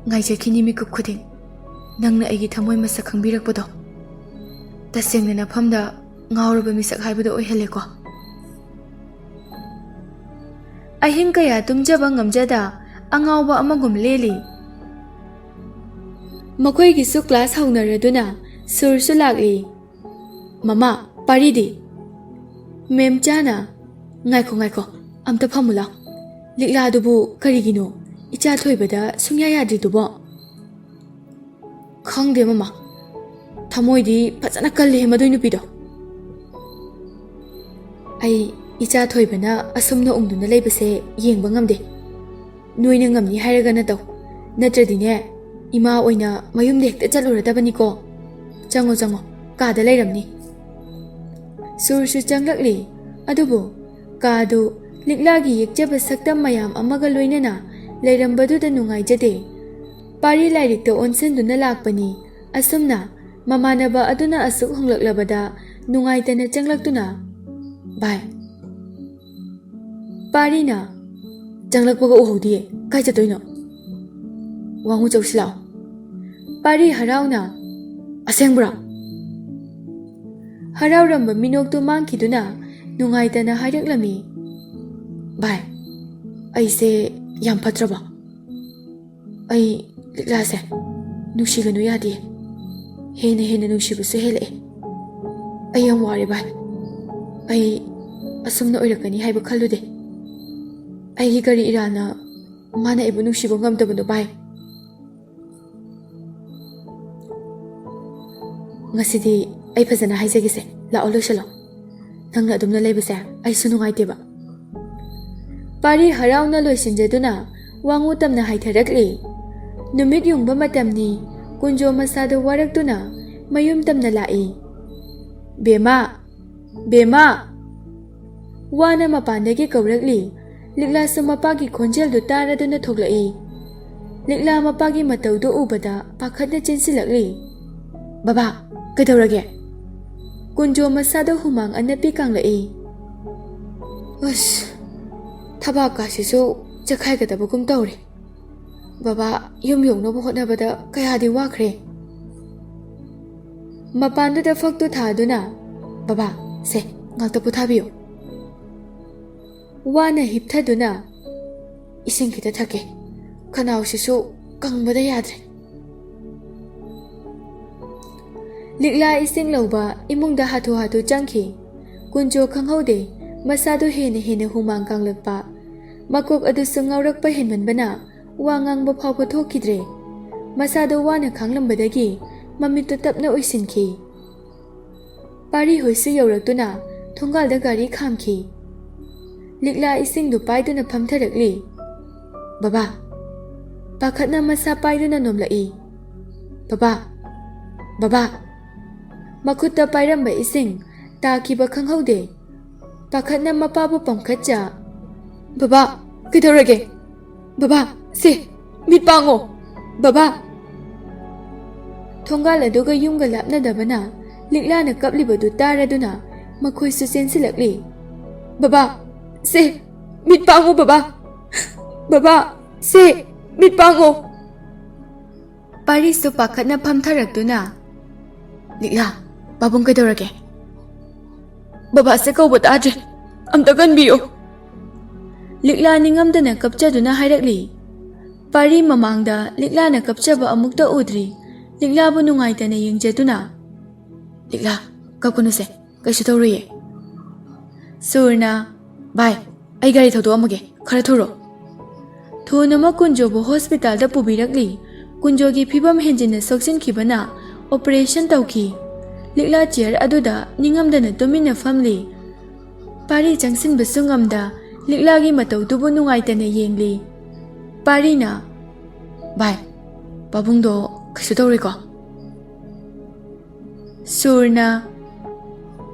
ꯉꯥꯏꯖꯈꯤꯅꯤ ꯃꯤꯀꯨꯞ ꯈꯨꯗꯤꯡ ꯅꯪꯅ ꯑꯩꯒꯤ ꯊꯃꯣꯏ ꯃꯁꯛ ꯈꯪꯕꯤꯔꯛꯄꯗꯣ꯫ ꯇꯁꯦꯡꯅ ꯅꯐꯝꯗ ꯉꯥꯎꯔꯕ ꯃꯤꯁꯛ ꯍꯥꯏꯕꯗꯣ ꯑꯣꯏꯍꯜꯂꯦꯀꯣ꯫" ꯑꯍꯤꯡ ꯀꯌꯥ ꯇꯨꯝꯖꯕ ꯉꯝꯖꯗ ꯑꯉꯥꯎꯕ ꯑꯃꯒꯨꯝ ꯂꯦꯜꯂꯤ꯫ ꯃꯈꯣꯏꯒꯤꯁꯨ ꯀ꯭ꯂꯥꯁ ꯍꯧꯅꯔꯗꯨꯅ ꯁꯨꯔꯁꯨ ꯂꯥꯛꯂꯤ꯫ "ꯃꯃꯥ, ꯄꯥꯔꯤꯗꯤ?" ꯃꯦꯝꯆꯥꯅ, "ꯉꯥꯏꯈꯣ, ꯉꯥꯏꯈꯣ, ꯑꯝꯇ ꯐꯝꯃꯨ ꯂꯥꯎ꯫ ꯂꯤꯛꯂꯥꯗꯨꯕꯨ ꯀꯔꯤꯒꯤꯅꯣ ꯏꯆꯥ ꯊꯣꯏꯕꯗ ꯁꯨꯡꯌꯥ ꯌꯥꯗ꯭ꯔꯤꯗꯨꯕꯣ?" "ꯈꯪꯗꯦ ꯃꯃꯥ, ꯊꯃꯣꯏꯗꯤ ꯐꯖꯅ ꯀꯜꯂꯤꯍꯦ ꯃꯗꯨꯏ ꯅꯨꯄꯤꯗꯣ꯫" "ꯑꯩ ꯏꯆꯥ ꯊꯣꯏꯕꯅ ꯑꯁꯨꯝꯅ ꯎꯪꯗꯨꯅ ꯂꯩꯕꯁꯦ ꯌꯦꯡꯕ ꯉꯝꯗꯦ꯫ ꯅꯣꯏꯅ ꯉꯝꯅꯤ ꯍꯥꯏꯔꯒꯅ ꯇꯧ, ꯅꯠꯇ꯭ꯔꯗꯤꯅꯦ, ꯏꯃꯥ ꯑꯣꯏꯅ ꯃꯌꯨꯝꯗ ꯍꯦꯛꯇ ꯆꯠꯂꯨꯔꯗꯕꯅꯤꯀꯣ꯫ ꯆꯪꯉꯣ, ꯆꯪꯉꯣ, ꯀꯥꯗ ꯂꯩꯔꯝꯅꯤ꯫" ꯁꯨꯔꯁꯨ ꯆꯪꯂꯛꯂꯤ꯫ ꯑꯗꯨꯕꯨ ꯀꯥꯗꯨ ꯂꯤꯛꯂꯥꯒꯤ ꯌꯦꯛꯆꯕ ꯁꯛꯇꯝ ꯃꯌꯥꯝ ꯑꯃꯒ ꯂꯣꯏꯅꯅ ꯂꯩꯔꯝꯕꯗꯨꯗ ꯅꯨꯡꯉꯥꯏꯖꯗꯦ꯫ ꯄꯥꯔꯤ ꯂꯥꯏꯔꯤꯛꯇ ꯑꯣꯟꯁꯤꯟꯗꯨꯅ ꯂꯥꯛꯄꯅꯤ꯫ ꯑꯁꯨꯝꯅ ꯃꯃꯥꯟꯅꯕ ꯑꯗꯨꯅ ꯑꯁꯨꯛ ꯍꯣꯡꯂꯛꯂꯕꯗ ꯅꯨꯡꯉꯥꯏꯇꯅ ꯆꯪꯂꯛꯇꯨꯅ, "ꯚꯥꯏ꯫" ꯄꯥꯔꯤꯅ, "ꯆꯪꯂꯛꯄꯒ ꯎꯍꯧꯗꯤꯌꯦ, ꯀꯥꯏ ꯆꯠꯇꯣꯏꯅꯣ? ꯋꯥꯉꯨ ꯆꯧꯁꯤ ꯂꯥꯛꯑꯣ꯫" ꯄꯥꯔꯤ ꯍꯔꯥꯎꯅ, "ꯑꯁꯦꯡꯕ꯭ꯔꯣ?" ꯍꯔꯥꯎꯔꯝꯕ ꯃꯤꯅꯣꯛꯇꯨ ꯃꯥꯡꯈꯤꯗꯨꯅ ꯅꯨꯡꯉꯥꯏꯇꯅ ꯍꯥꯏꯔꯛꯂꯝꯃꯤ, "ꯚꯥꯏ, ꯑꯩꯁꯦ ꯌꯥꯝ ꯐꯠꯇ꯭ꯔꯕꯣ? ꯑꯩ ꯂꯤꯛꯂꯥꯁꯦ ꯅꯨꯡꯁꯤꯒꯅꯨ ꯌꯥꯗꯦ꯫ ꯍꯦꯟꯅ ꯍꯦꯟꯅ ꯅꯨꯡꯁꯤꯕꯁꯨ ꯍꯦꯜꯂꯛꯑꯦ꯫ ꯑꯩ ꯌꯥꯝ ꯋꯥꯔꯦ ꯚꯥꯏ꯫ ꯑꯩ ꯑꯁꯨꯝꯅ ꯑꯣꯏꯔꯛꯀꯅꯤ ꯍꯥꯏꯕ ꯈꯜꯂꯨꯗꯦ꯫ ꯑꯩꯒꯤ ꯀꯔꯤ ꯏꯔꯥꯟꯅ ꯃꯥꯅ ꯑꯩꯕꯨ ꯅꯨꯡꯁꯤꯕ ꯉꯝꯗꯕꯅꯣ ꯚꯥꯏ?" "ꯉꯁꯤꯗꯤ ꯑꯩ ꯐꯖꯅ ꯍꯥꯏꯖꯒꯦꯁꯦ, ꯂꯥꯛꯑꯣ ꯂꯣꯏꯁꯤꯜꯂꯣ꯫ ꯅꯪꯅ ꯑꯗꯨꯝꯅ ꯂꯩꯕꯁꯦ ꯑꯩꯁꯨ ꯅꯨꯡꯉꯥꯏꯇꯦꯕ꯫" ꯄꯥꯔꯤ ꯍꯔꯥꯎꯅ ꯂꯣꯏꯁꯤꯟꯖꯗꯨꯅ ꯋꯥꯉꯨ ꯇꯝꯅ ꯍꯥꯏꯊꯔꯛꯂꯤ꯫ ꯅꯨꯃꯤꯠ ꯌꯨꯡꯕ ꯃꯇꯝꯅꯤ꯫ ꯀꯨꯟꯖꯣ ꯃꯁꯥꯗꯨ ꯋꯥꯔꯛꯇꯨꯅ ꯃꯌꯨꯝ ꯇꯝꯅ ꯂꯥꯛꯏ꯫ "ꯕꯦꯝꯃ! ꯕꯦꯝꯃ!" ꯋꯥꯅ ꯃꯄꯥꯟꯗꯒꯤ ꯀꯧꯔꯛꯂꯤ꯫ ꯂꯤꯛꯂꯥꯁꯨ ꯃꯄꯥꯒꯤ ꯈꯣꯟꯖꯦꯜꯗꯨ ꯇꯥꯔꯗꯨꯅ ꯊꯣꯛꯂꯛꯏ꯫ ꯂꯤꯛꯂꯥ ꯃꯄꯥꯒꯤ ꯃꯇꯧꯗꯨ ꯎꯕꯗ ꯄꯥꯈꯠꯅ ꯆꯦꯟꯁꯤꯜꯂꯛꯂꯤ꯫ "ꯕꯕꯥ, ꯀꯩꯗꯧꯔꯒꯦ?" ꯀꯨꯟꯖꯣ ꯃꯁꯥꯗ ꯍꯨꯃꯥꯡ ꯑꯅꯞꯄꯤ ꯀꯥꯡꯂꯛꯏ꯫ "ꯑꯁ, ꯊꯕꯥꯛꯀꯥꯁꯤꯁꯨ ꯆꯦꯛꯈꯥꯏꯒꯗꯕꯒꯨꯝ ꯇꯧꯔꯦ꯫ ꯕꯕꯥ, ꯌꯨꯝ ꯌꯧꯅꯕ ꯍꯣꯠꯅꯕꯗ ꯀꯌꯥꯗꯤ ꯋꯥꯈ꯭ꯔꯦ꯫" ꯃꯄꯥꯟꯗꯨꯗ ꯐꯛꯇꯨ ꯊꯥꯗꯨꯅ, "ꯕꯕꯥ, ꯁꯦ, ꯉꯥꯛꯇ ꯄꯣꯊꯥꯕꯤꯌꯨ꯫" ꯋꯥꯅ ꯍꯤꯞꯊꯗꯨꯅ, "ꯏꯁꯤꯡ ꯈꯤꯇ ꯊꯛꯀꯦ, ꯈꯅꯥꯎꯁꯤꯁꯨ ꯀꯪꯕꯗ ꯌꯥꯗ꯭ꯔꯦ꯫" ꯂꯤꯛꯂꯥ ꯏꯁꯤꯡ ꯂꯧꯕ ꯏꯃꯨꯡꯗ ꯍꯥꯊꯨ ꯍꯥꯊꯨ ꯆꯪꯈꯤ꯫ ꯀꯨꯟꯖꯣ ꯈꯪꯍꯧꯗꯦ, ꯃꯁꯥꯗꯨ ꯍꯦꯟꯅ ꯍꯦꯟꯅ ꯍꯨꯃꯥꯡ ꯀꯥꯡꯂꯛꯄ, ꯃꯀꯣꯛ ꯑꯗꯨꯁꯨ ꯉꯥꯎꯔꯛꯄ ꯍꯦꯟꯃꯟꯕꯅ ꯋꯥ ꯉꯥꯡꯕ ꯐꯥꯎꯕ ꯊꯣꯛꯈꯤꯗ꯭ꯔꯦ꯫ ꯃꯁꯥꯗꯣ ꯋꯥꯅ ꯈꯥꯡꯂꯝꯕꯗꯒꯤ ꯃꯃꯤꯠꯇꯨ ꯇꯞꯅ ꯎꯏꯁꯤꯟꯈꯤ꯫ ꯄꯥꯔꯤ ꯍꯣꯏꯁꯨ ꯌꯧꯔꯛꯇꯨꯅ ꯊꯣꯡꯒꯥꯜꯗ ꯒꯥꯔꯤ ꯈꯥꯝꯈꯤ꯫ ꯂꯤꯛꯂꯥ ꯏꯁꯤꯡꯗꯨ ꯄꯥꯏꯗꯨꯅ ꯐꯝꯊꯔꯛꯂꯤ꯫ "ꯕꯕꯥ!" ꯄꯥꯈꯠꯅ ꯃꯁꯥ ꯄꯥꯏꯗꯨꯅ ꯅꯣꯝꯂꯛꯏ꯫ "ꯕꯕꯥ! ꯕꯕꯥ!" ꯃꯈꯨꯠꯇ ꯄꯥꯏꯔꯝꯕ ꯏꯁꯤꯡ ꯇꯥꯈꯤꯕ ꯈꯪꯍꯧꯗꯦ꯫ ꯄꯥꯈꯠꯅ ꯃꯄꯥꯕꯨ ꯄꯝꯈꯠꯆ, "ꯕꯕꯥ, ꯀꯩꯗꯧꯔꯒꯦ? ꯕꯕꯥ, ꯁꯦ, ꯃꯤꯠ ꯄꯥꯡꯉꯣ! ꯕꯕꯥ!" ꯊꯣꯡꯒꯥꯜ ꯑꯗꯨꯒ ꯌꯨꯝꯒ ꯂꯥꯞꯅꯗꯕꯅ ꯂꯤꯛꯂꯥꯅ ꯀꯞꯂꯤꯕꯗꯨ ꯇꯥꯔꯗꯨꯅ ꯃꯈꯣꯏꯁꯨ ꯆꯦꯟꯁꯤꯜꯂꯛꯂꯤ꯫ "ꯕꯕꯥ, ꯁꯦ, ꯃꯤꯠ ꯄꯥꯡꯉꯣ ꯕꯕꯥ! ꯕꯕꯥ, ꯁꯦ, ꯃꯤꯠ ꯄꯥꯡꯉꯣ!" ꯄꯥꯔꯤꯁꯨ ꯄꯥꯈꯠꯅ ꯐꯝꯊꯔꯛꯇꯨꯅ, "ꯂꯤꯛꯂꯥ, ꯄꯥꯕꯨꯡ ꯀꯩꯗꯧꯔꯒꯦ? ꯕꯕꯥꯁꯦ ꯀꯧꯕ ꯇꯥꯗ꯭ꯔꯦ, ꯑꯝꯇ ꯀꯟꯕꯤꯌꯨ!" ꯂꯤꯛꯂꯥ ꯅꯤꯡꯉꯝꯗꯅ ꯀꯞꯆꯗꯨꯅ ꯍꯥꯏꯔꯛꯂꯤ꯫ ꯄꯥꯔꯤ ꯃꯃꯥꯡꯗ ꯂꯤꯛꯂꯥꯅ ꯀꯞꯆꯕ ꯑꯃꯨꯛꯇ ꯎꯗ꯭ꯔꯤ꯫ ꯂꯤꯛꯂꯥꯕꯨ ꯅꯨꯡꯉꯥꯏꯇꯅ ꯌꯦꯡꯖꯗꯨꯅ, "ꯂꯤꯛꯂꯥ, ꯀꯞꯀꯅꯨꯁꯦ, ꯀꯩꯁꯨ ꯇꯧꯔꯣꯏꯌꯦ꯫" ꯁꯨꯔꯅ, "ꯚꯥꯏ, ꯑꯩ ꯒꯥꯔꯤ ꯊꯧꯗꯣꯛꯑꯝꯃꯒꯦ, ꯈꯔ ꯊꯨꯔꯣ꯫" ꯊꯨꯅꯃꯛ ꯀꯨꯟꯖꯣꯕꯨ ꯍꯣꯁꯄꯤꯇꯥꯜꯗ ꯄꯨꯕꯤꯔꯛꯂꯤ꯫ ꯀꯨꯟꯖꯣꯒꯤ ꯐꯤꯕꯝ ꯍꯦꯟꯖꯤꯟꯅ ꯁꯣꯛꯆꯤꯟꯈꯤꯕꯅ ꯑꯣꯄꯔꯦꯁꯟ ꯇꯧꯈꯤ꯫ ꯂꯤꯛꯂꯥ ꯆꯤꯌꯔ ꯑꯗꯨꯗ ꯅꯤꯡꯉꯝꯗꯅ ꯇꯨꯃꯤꯟꯅ ꯐꯝꯂꯤ꯫ ꯄꯥꯔꯤ ꯆꯪꯁꯤꯟꯕꯁꯨ ꯉꯝꯗ ꯂꯤꯛꯂꯥꯒꯤ ꯃꯇꯧꯗꯨꯕꯨ ꯅꯨꯡꯉꯥꯏꯇꯅ ꯌꯦꯡꯂꯤ꯫ ꯄꯥꯔꯤꯅ, "ꯚꯥꯏ, ꯄꯥꯕꯨꯡꯗꯣ ꯀꯩꯁꯨ ꯇꯧꯔꯣꯏꯀꯣ?" ꯁꯨꯔꯅ,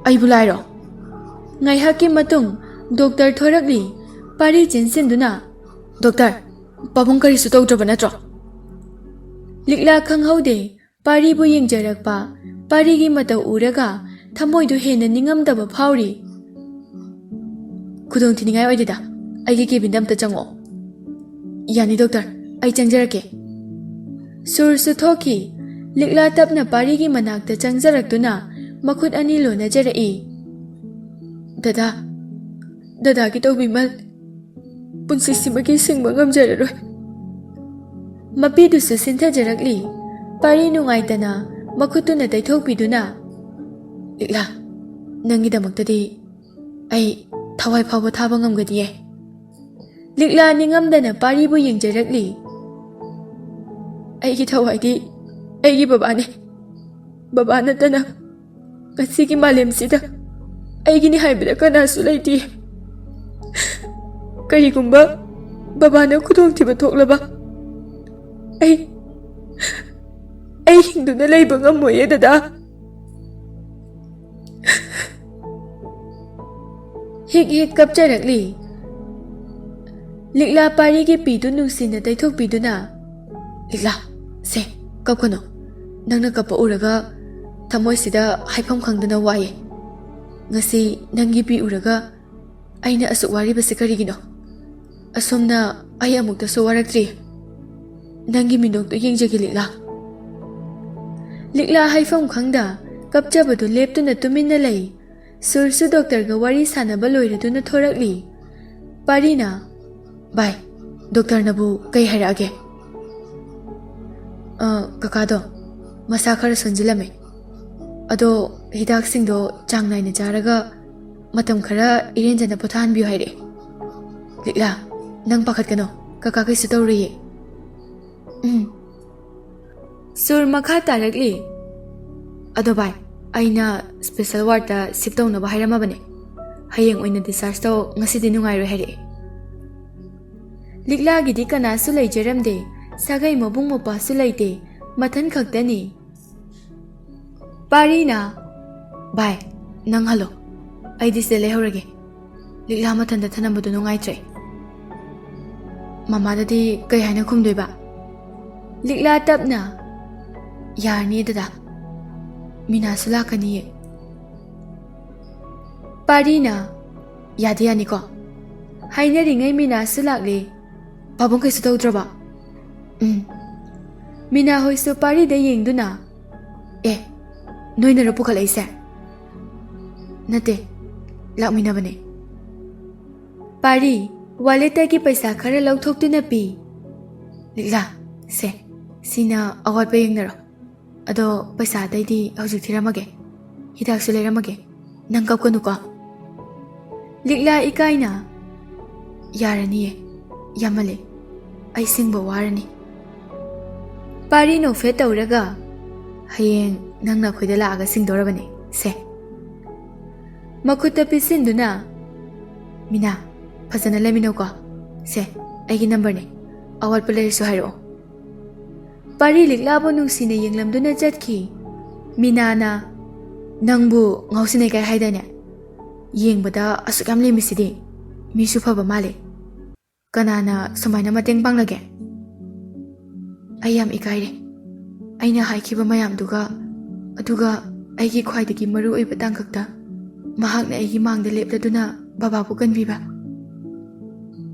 "ꯑꯩꯕꯨ ꯂꯥꯏꯔꯣ?" ꯉꯥꯏꯍꯥꯛꯀꯤ ꯃꯇꯨꯡ ꯗꯣꯛꯇꯔ ꯊꯣꯔꯛꯂꯤ꯫ ꯄꯥꯔꯤ ꯆꯦꯟꯁꯤꯟꯗꯨꯅ, "ꯗꯣꯛꯇꯔ, ꯄꯥꯕꯨꯡ ꯀꯔꯤꯁꯨ ꯇꯧꯗ꯭ꯔꯕ ꯅꯠꯇ꯭ꯔꯣ?" ꯂꯤꯛꯂꯥ ꯈꯪꯍꯧꯗꯦ꯫ ꯄꯥꯔꯤꯕꯨ ꯌꯦꯡꯖꯔꯛꯄ, ꯄꯥꯔꯤꯒꯤ ꯃꯇꯧ ꯎꯔꯒ ꯊꯃꯣꯏꯗꯨ ꯍꯦꯟꯅ ꯅꯤꯡꯉꯝꯗꯕ ꯐꯥꯎꯔꯤ꯫ "ꯈꯨꯗꯣꯡ ꯊꯤꯅꯤꯡꯉꯥꯏ ꯑꯣꯏꯗꯦꯗ, ꯑꯩꯒꯤ ꯀꯦꯕꯤꯟꯗ ꯑꯝꯇ ꯆꯪꯉꯛꯑꯣ꯫" "ꯌꯥꯅꯤ ꯗꯣꯛꯇꯔ, ꯑꯩ ꯆꯪꯖꯔꯛꯀꯦ꯫" ꯁꯨꯔꯁꯨ ꯊꯣꯛꯈꯤ꯫ ꯂꯤꯛꯂꯥ ꯇꯞꯅ ꯄꯥꯔꯤꯒꯤ ꯃꯅꯥꯛꯇ ꯆꯪꯖꯔꯛꯇꯨꯅ ꯃꯈꯨꯠ ꯑꯅꯤ ꯂꯣꯟꯅꯖꯔꯛꯏ꯫ "ꯗꯗꯥ, ꯗꯗꯥꯒꯤ ꯇꯧꯕꯤꯃꯜ ꯄꯨꯟꯁꯤꯁꯤꯃꯒꯤ ꯁꯤꯡꯕ ꯉꯝꯖꯔꯔꯣꯏ꯫" ꯃꯄꯤꯗꯨꯁꯨ ꯁꯤꯟꯊꯖꯔꯛꯂꯤ꯫ ꯄꯥꯔꯤ ꯅꯨꯡꯉꯥꯏꯇꯅ ꯃꯈꯨꯠꯇꯨꯅ ꯇꯩꯊꯣꯛꯄꯤꯗꯨꯅ, "ꯂꯤꯛꯂꯥ, ꯅꯪꯒꯤꯗꯃꯛꯇꯗꯤ ꯑꯩ ꯊꯋꯥꯏ ꯐꯥꯎꯕ ꯊꯥꯕ ꯉꯝꯒꯅꯤꯌꯦ꯫" ꯂꯤꯛꯂꯥ ꯅꯤꯡꯉꯝꯗꯅ ꯄꯥꯔꯤꯕꯨ ꯌꯦꯡꯖꯔꯛꯂꯤ꯫ "ꯑꯩꯒꯤ ꯊꯋꯥꯏꯗꯤ ꯑꯩꯒꯤ ꯕꯕꯥꯅꯦ꯫ ꯕꯕꯥ ꯅꯠꯇꯅ ꯉꯁꯤꯒꯤ ꯃꯥꯂꯦꯝꯁꯤꯗ ꯑꯩꯒꯤꯅꯤ ꯍꯥꯏꯕꯗ ꯀꯅꯥꯁꯨ ꯂꯩꯇꯦ꯫ ꯀꯔꯤꯒꯨꯝꯕ ꯕꯕꯥꯅ ꯈꯨꯗꯣꯡꯊꯤꯕ ꯊꯣꯛꯂꯕ ꯑꯩ, ꯑꯩ ꯍꯤꯡꯗꯨꯅ ꯂꯩꯕ ꯉꯝꯃꯣꯏꯌꯦ ꯗꯗꯥ꯫" ꯍꯤꯛ ꯍꯤꯛ ꯀꯞꯆꯔꯛꯂꯤ꯫ ꯂꯤꯛꯂꯥ ꯄꯥꯔꯤꯒꯤ ꯄꯤꯗꯨ ꯅꯨꯡꯁꯤꯅ ꯇꯩꯊꯣꯛꯄꯤꯗꯨꯅ, "ꯂꯤꯛꯂꯥ, ꯁꯦ, ꯀꯞꯀꯅꯨ꯫ ꯅꯪꯅ ꯀꯞꯄ ꯎꯔꯒ ꯊꯃꯣꯏꯁꯤꯗ ꯍꯥꯏꯐꯝ ꯈꯪꯗꯅ ꯋꯥꯏꯌꯦ꯫ ꯉꯁꯤ ꯅꯪꯒꯤ ꯄꯤ ꯎꯔꯒ ꯑꯩꯅ ꯑꯁꯨꯛ ꯋꯥꯔꯤꯕꯁꯤ ꯀꯔꯤꯒꯤꯅꯣ? ꯑꯁꯨꯝꯅ ꯑꯩ ꯑꯃꯨꯛꯇꯁꯨ ꯋꯥꯔꯛꯇ꯭ꯔꯤ꯫ ꯅꯪꯒꯤ ꯃꯤꯅꯣꯛꯇꯨ ꯌꯦꯡꯖꯒꯦ, ꯂꯤꯛꯂꯥ꯫" ꯂꯤꯛꯂꯥ ꯍꯥꯏꯐꯝ ꯈꯪꯗ ꯀꯞꯆꯕꯗꯨ ꯂꯦꯞꯇꯨꯅ ꯇꯨꯃꯤꯟꯅ ꯂꯩ꯫ ꯁꯨꯔꯁꯨ ꯗꯣꯛꯇꯔꯒ ꯋꯥꯔꯤ ꯁꯥꯟꯅꯕ ꯂꯣꯏꯔꯗꯨꯅ ꯊꯣꯔꯛꯂꯤ꯫ ꯄꯥꯔꯤꯅ, "ꯚꯥꯏ, ꯗꯣꯛꯇꯔꯅꯕꯨ ꯀꯩ ꯍꯥꯏꯔꯛꯑꯒꯦ?" "ꯑ, ꯀꯀꯥꯗꯣ ꯃꯁꯥ ꯈꯔ ꯁꯣꯟꯖꯤꯜꯂꯝꯃꯦ꯫ ꯑꯗꯣ ꯍꯤꯗꯥꯛꯁꯤꯡꯗꯣ ꯆꯥꯡ ꯅꯥꯏꯅ ꯆꯥꯔꯒ ꯃꯇꯝ ꯈꯔ ꯏꯔꯦꯟꯖꯅ ꯄꯣꯊꯥꯍꯟꯕꯤꯌꯨ ꯍꯥꯏꯔꯛꯑꯦ꯫ ꯂꯤꯛꯂꯥ, ꯅꯪ ꯄꯥꯈꯠꯀꯅꯣ, ꯀꯀꯥ ꯀꯩꯁꯨ ꯇꯧꯔꯣꯏꯌꯦ꯫" ꯎꯝ꯫ ꯁꯨꯔ ꯃꯈꯥ ꯇꯥꯔꯛꯂꯤ꯫ "ꯑꯗꯣ ꯚꯥꯏ, ꯑꯩꯅ ꯁ꯭ꯄꯦꯁꯦꯜ ꯋꯥꯔꯗꯇ ꯁꯤꯐ ꯇꯧꯅꯕ ꯍꯥꯏꯔꯝꯃꯕꯅꯦ꯫ ꯍꯌꯦꯡ ꯑꯣꯏꯅ ꯗꯤꯁꯆꯥꯔꯖ ꯇꯧ, ꯉꯁꯤꯗꯤ ꯅꯨꯡꯉꯥꯏꯔꯣꯏ ꯍꯥꯏꯔꯛꯑꯦ꯫" ꯂꯤꯛꯂꯥꯒꯤꯗꯤ ꯀꯅꯥꯁꯨ ꯂꯩꯖꯔꯝꯗꯦ, ꯁꯥꯒꯩ ꯃꯕꯨꯡ ꯃꯧꯄ꯭ꯋꯥꯁꯨ ꯂꯩꯇꯦ, ꯃꯊꯟ ꯈꯛꯇꯅꯤ꯫ ꯄꯥꯔꯤꯅ, "ꯚꯥꯏ, ꯅꯪ ꯍꯜꯂꯣ, ꯑꯩꯗꯤ ꯁꯤꯗ ꯂꯩꯍꯧꯔꯒꯦ꯫ ꯂꯤꯛꯂꯥ ꯃꯊꯟꯇ ꯊꯅꯝꯕꯗꯣ ꯅꯨꯡꯉꯥꯏꯇ꯭ꯔꯦ꯫" ꯃꯃꯥꯗꯗꯤ ꯀꯩ ꯍꯥꯏꯅ ꯈꯨꯝꯗꯣꯏꯕ? ꯂꯤꯛꯂꯥ ꯇꯞꯅ, "ꯌꯥꯔꯅꯤ ꯗꯗꯥ, ꯃꯤꯅꯥꯁꯨ ꯂꯥꯛꯀꯅꯤꯌꯦ꯫" ꯄꯥꯔꯤꯅ, "ꯌꯥꯗꯤ ꯌꯥꯅꯤꯀꯣ?" ꯍꯥꯏꯅꯔꯤꯉꯩ ꯃꯤꯅꯥꯁꯨ ꯂꯥꯛꯂꯦ꯫ "ꯄꯥꯕꯨꯡ ꯀꯩꯁꯨ ꯇꯧꯗ꯭ꯔꯕ?" "ꯎꯝ꯫" ꯃꯤꯅꯥ ꯍꯣꯏꯁꯨ ꯄꯥꯔꯤꯗ ꯌꯦꯡꯗꯨꯅ, "ꯑꯦ, ꯅꯣꯏꯅꯔꯣ ꯄꯨꯈꯠꯂꯛꯏꯁꯦ?" "ꯅꯠꯇꯦ, ꯂꯥꯛꯃꯤꯟꯅꯕꯅꯦ꯫" ꯄꯥꯔꯤ ꯋꯥꯂꯦꯠꯇꯒꯤ ꯄꯩꯁꯥ ꯈꯔ ꯂꯧꯊꯣꯛꯇꯨꯅ ꯄꯤ꯫ "ꯂꯤꯛꯂꯥ, ꯁꯦ, ꯁꯤꯅ ꯑꯋꯥꯠꯄ ꯌꯦꯡꯅꯔꯣ꯫ ꯑꯗꯣ ꯄꯩꯁꯥ ꯑꯇꯩꯗꯤ ꯍꯧꯖꯤꯛ ꯊꯤꯔꯝꯃꯒꯦ, ꯍꯤꯗꯥꯛꯁꯨ ꯂꯩꯔꯝꯃꯒꯦ, ꯅꯪ ꯀꯞꯀꯅꯨꯀꯣ꯫ ꯂꯤꯛꯂꯥ ꯏꯀꯥꯏꯅ, "ꯌꯥꯔꯅꯤꯌꯦ, ꯌꯥꯝꯃꯜꯂꯦ, ꯑꯩ ꯁꯤꯡꯕ ꯋꯥꯔꯅꯤ"꯫ ꯄꯥꯔꯤ ꯅꯣꯛꯐꯦꯠ ꯇꯧꯔꯒ, "ꯍꯌꯦꯡ ꯅꯪꯅ ꯑꯩꯈꯣꯏꯗ ꯂꯥꯛꯑꯒ ꯁꯤꯡꯗꯧꯔꯕꯅꯦ, ꯁꯦ"꯫ ꯃꯈꯨꯠꯇ ꯄꯤꯁꯤꯟꯗꯨꯅ, "ꯃꯤꯅꯥ, ꯐꯖꯅ ꯂꯩꯃꯤꯟꯅꯧꯀꯣ, ꯁꯦ, ꯑꯩꯒꯤ ꯅꯝꯕꯔꯅꯦ, ꯑꯋꯥꯠꯄ ꯂꯩꯔꯁꯨ ꯍꯥꯏꯔꯛꯑꯣ"꯫ ꯄꯥꯔꯤ ꯂꯤꯛꯂꯥꯕꯨ ꯅꯨꯡꯁꯤꯅ ꯌꯦꯡꯂꯝꯗꯨꯅ ꯆꯠꯈꯤ꯫ ꯃꯤꯅꯥꯅ, "ꯅꯪꯕꯨ ꯉꯥꯎꯁꯤꯟꯅꯩ ꯀꯥꯏ ꯍꯥꯏꯗꯥꯏꯅꯦ? ꯌꯦꯡꯕꯗ ꯑꯁꯨꯛ ꯌꯥꯝ ꯂꯦꯝꯃꯤꯁꯤꯗꯤ, ꯃꯤꯁꯨ ꯐꯕ ꯃꯥꯜꯂꯦ꯫ ꯀꯅꯥꯅ ꯁꯨꯃꯥꯏꯅ ꯃꯇꯦꯡ ꯄꯥꯡꯂꯒꯦ? ꯑꯩ ꯌꯥꯝ ꯏꯀꯥꯏꯔꯦ꯫ ꯑꯩꯅ ꯍꯥꯏꯈꯤꯕ ꯃꯌꯥꯝꯗꯨꯒ, ꯑꯗꯨꯒ ꯑꯩꯒꯤ ꯈ꯭ꯋꯥꯏꯗꯒꯤ ꯃꯔꯨ ꯑꯣꯏꯕ ꯇꯥꯡꯀꯛꯇ ꯃꯍꯥꯛꯅ ꯑꯩꯒꯤ ꯃꯥꯡꯗ ꯂꯦꯞꯂꯗꯨꯅ ꯕꯕꯥꯕꯨ ꯀꯟꯕꯤꯕ"꯫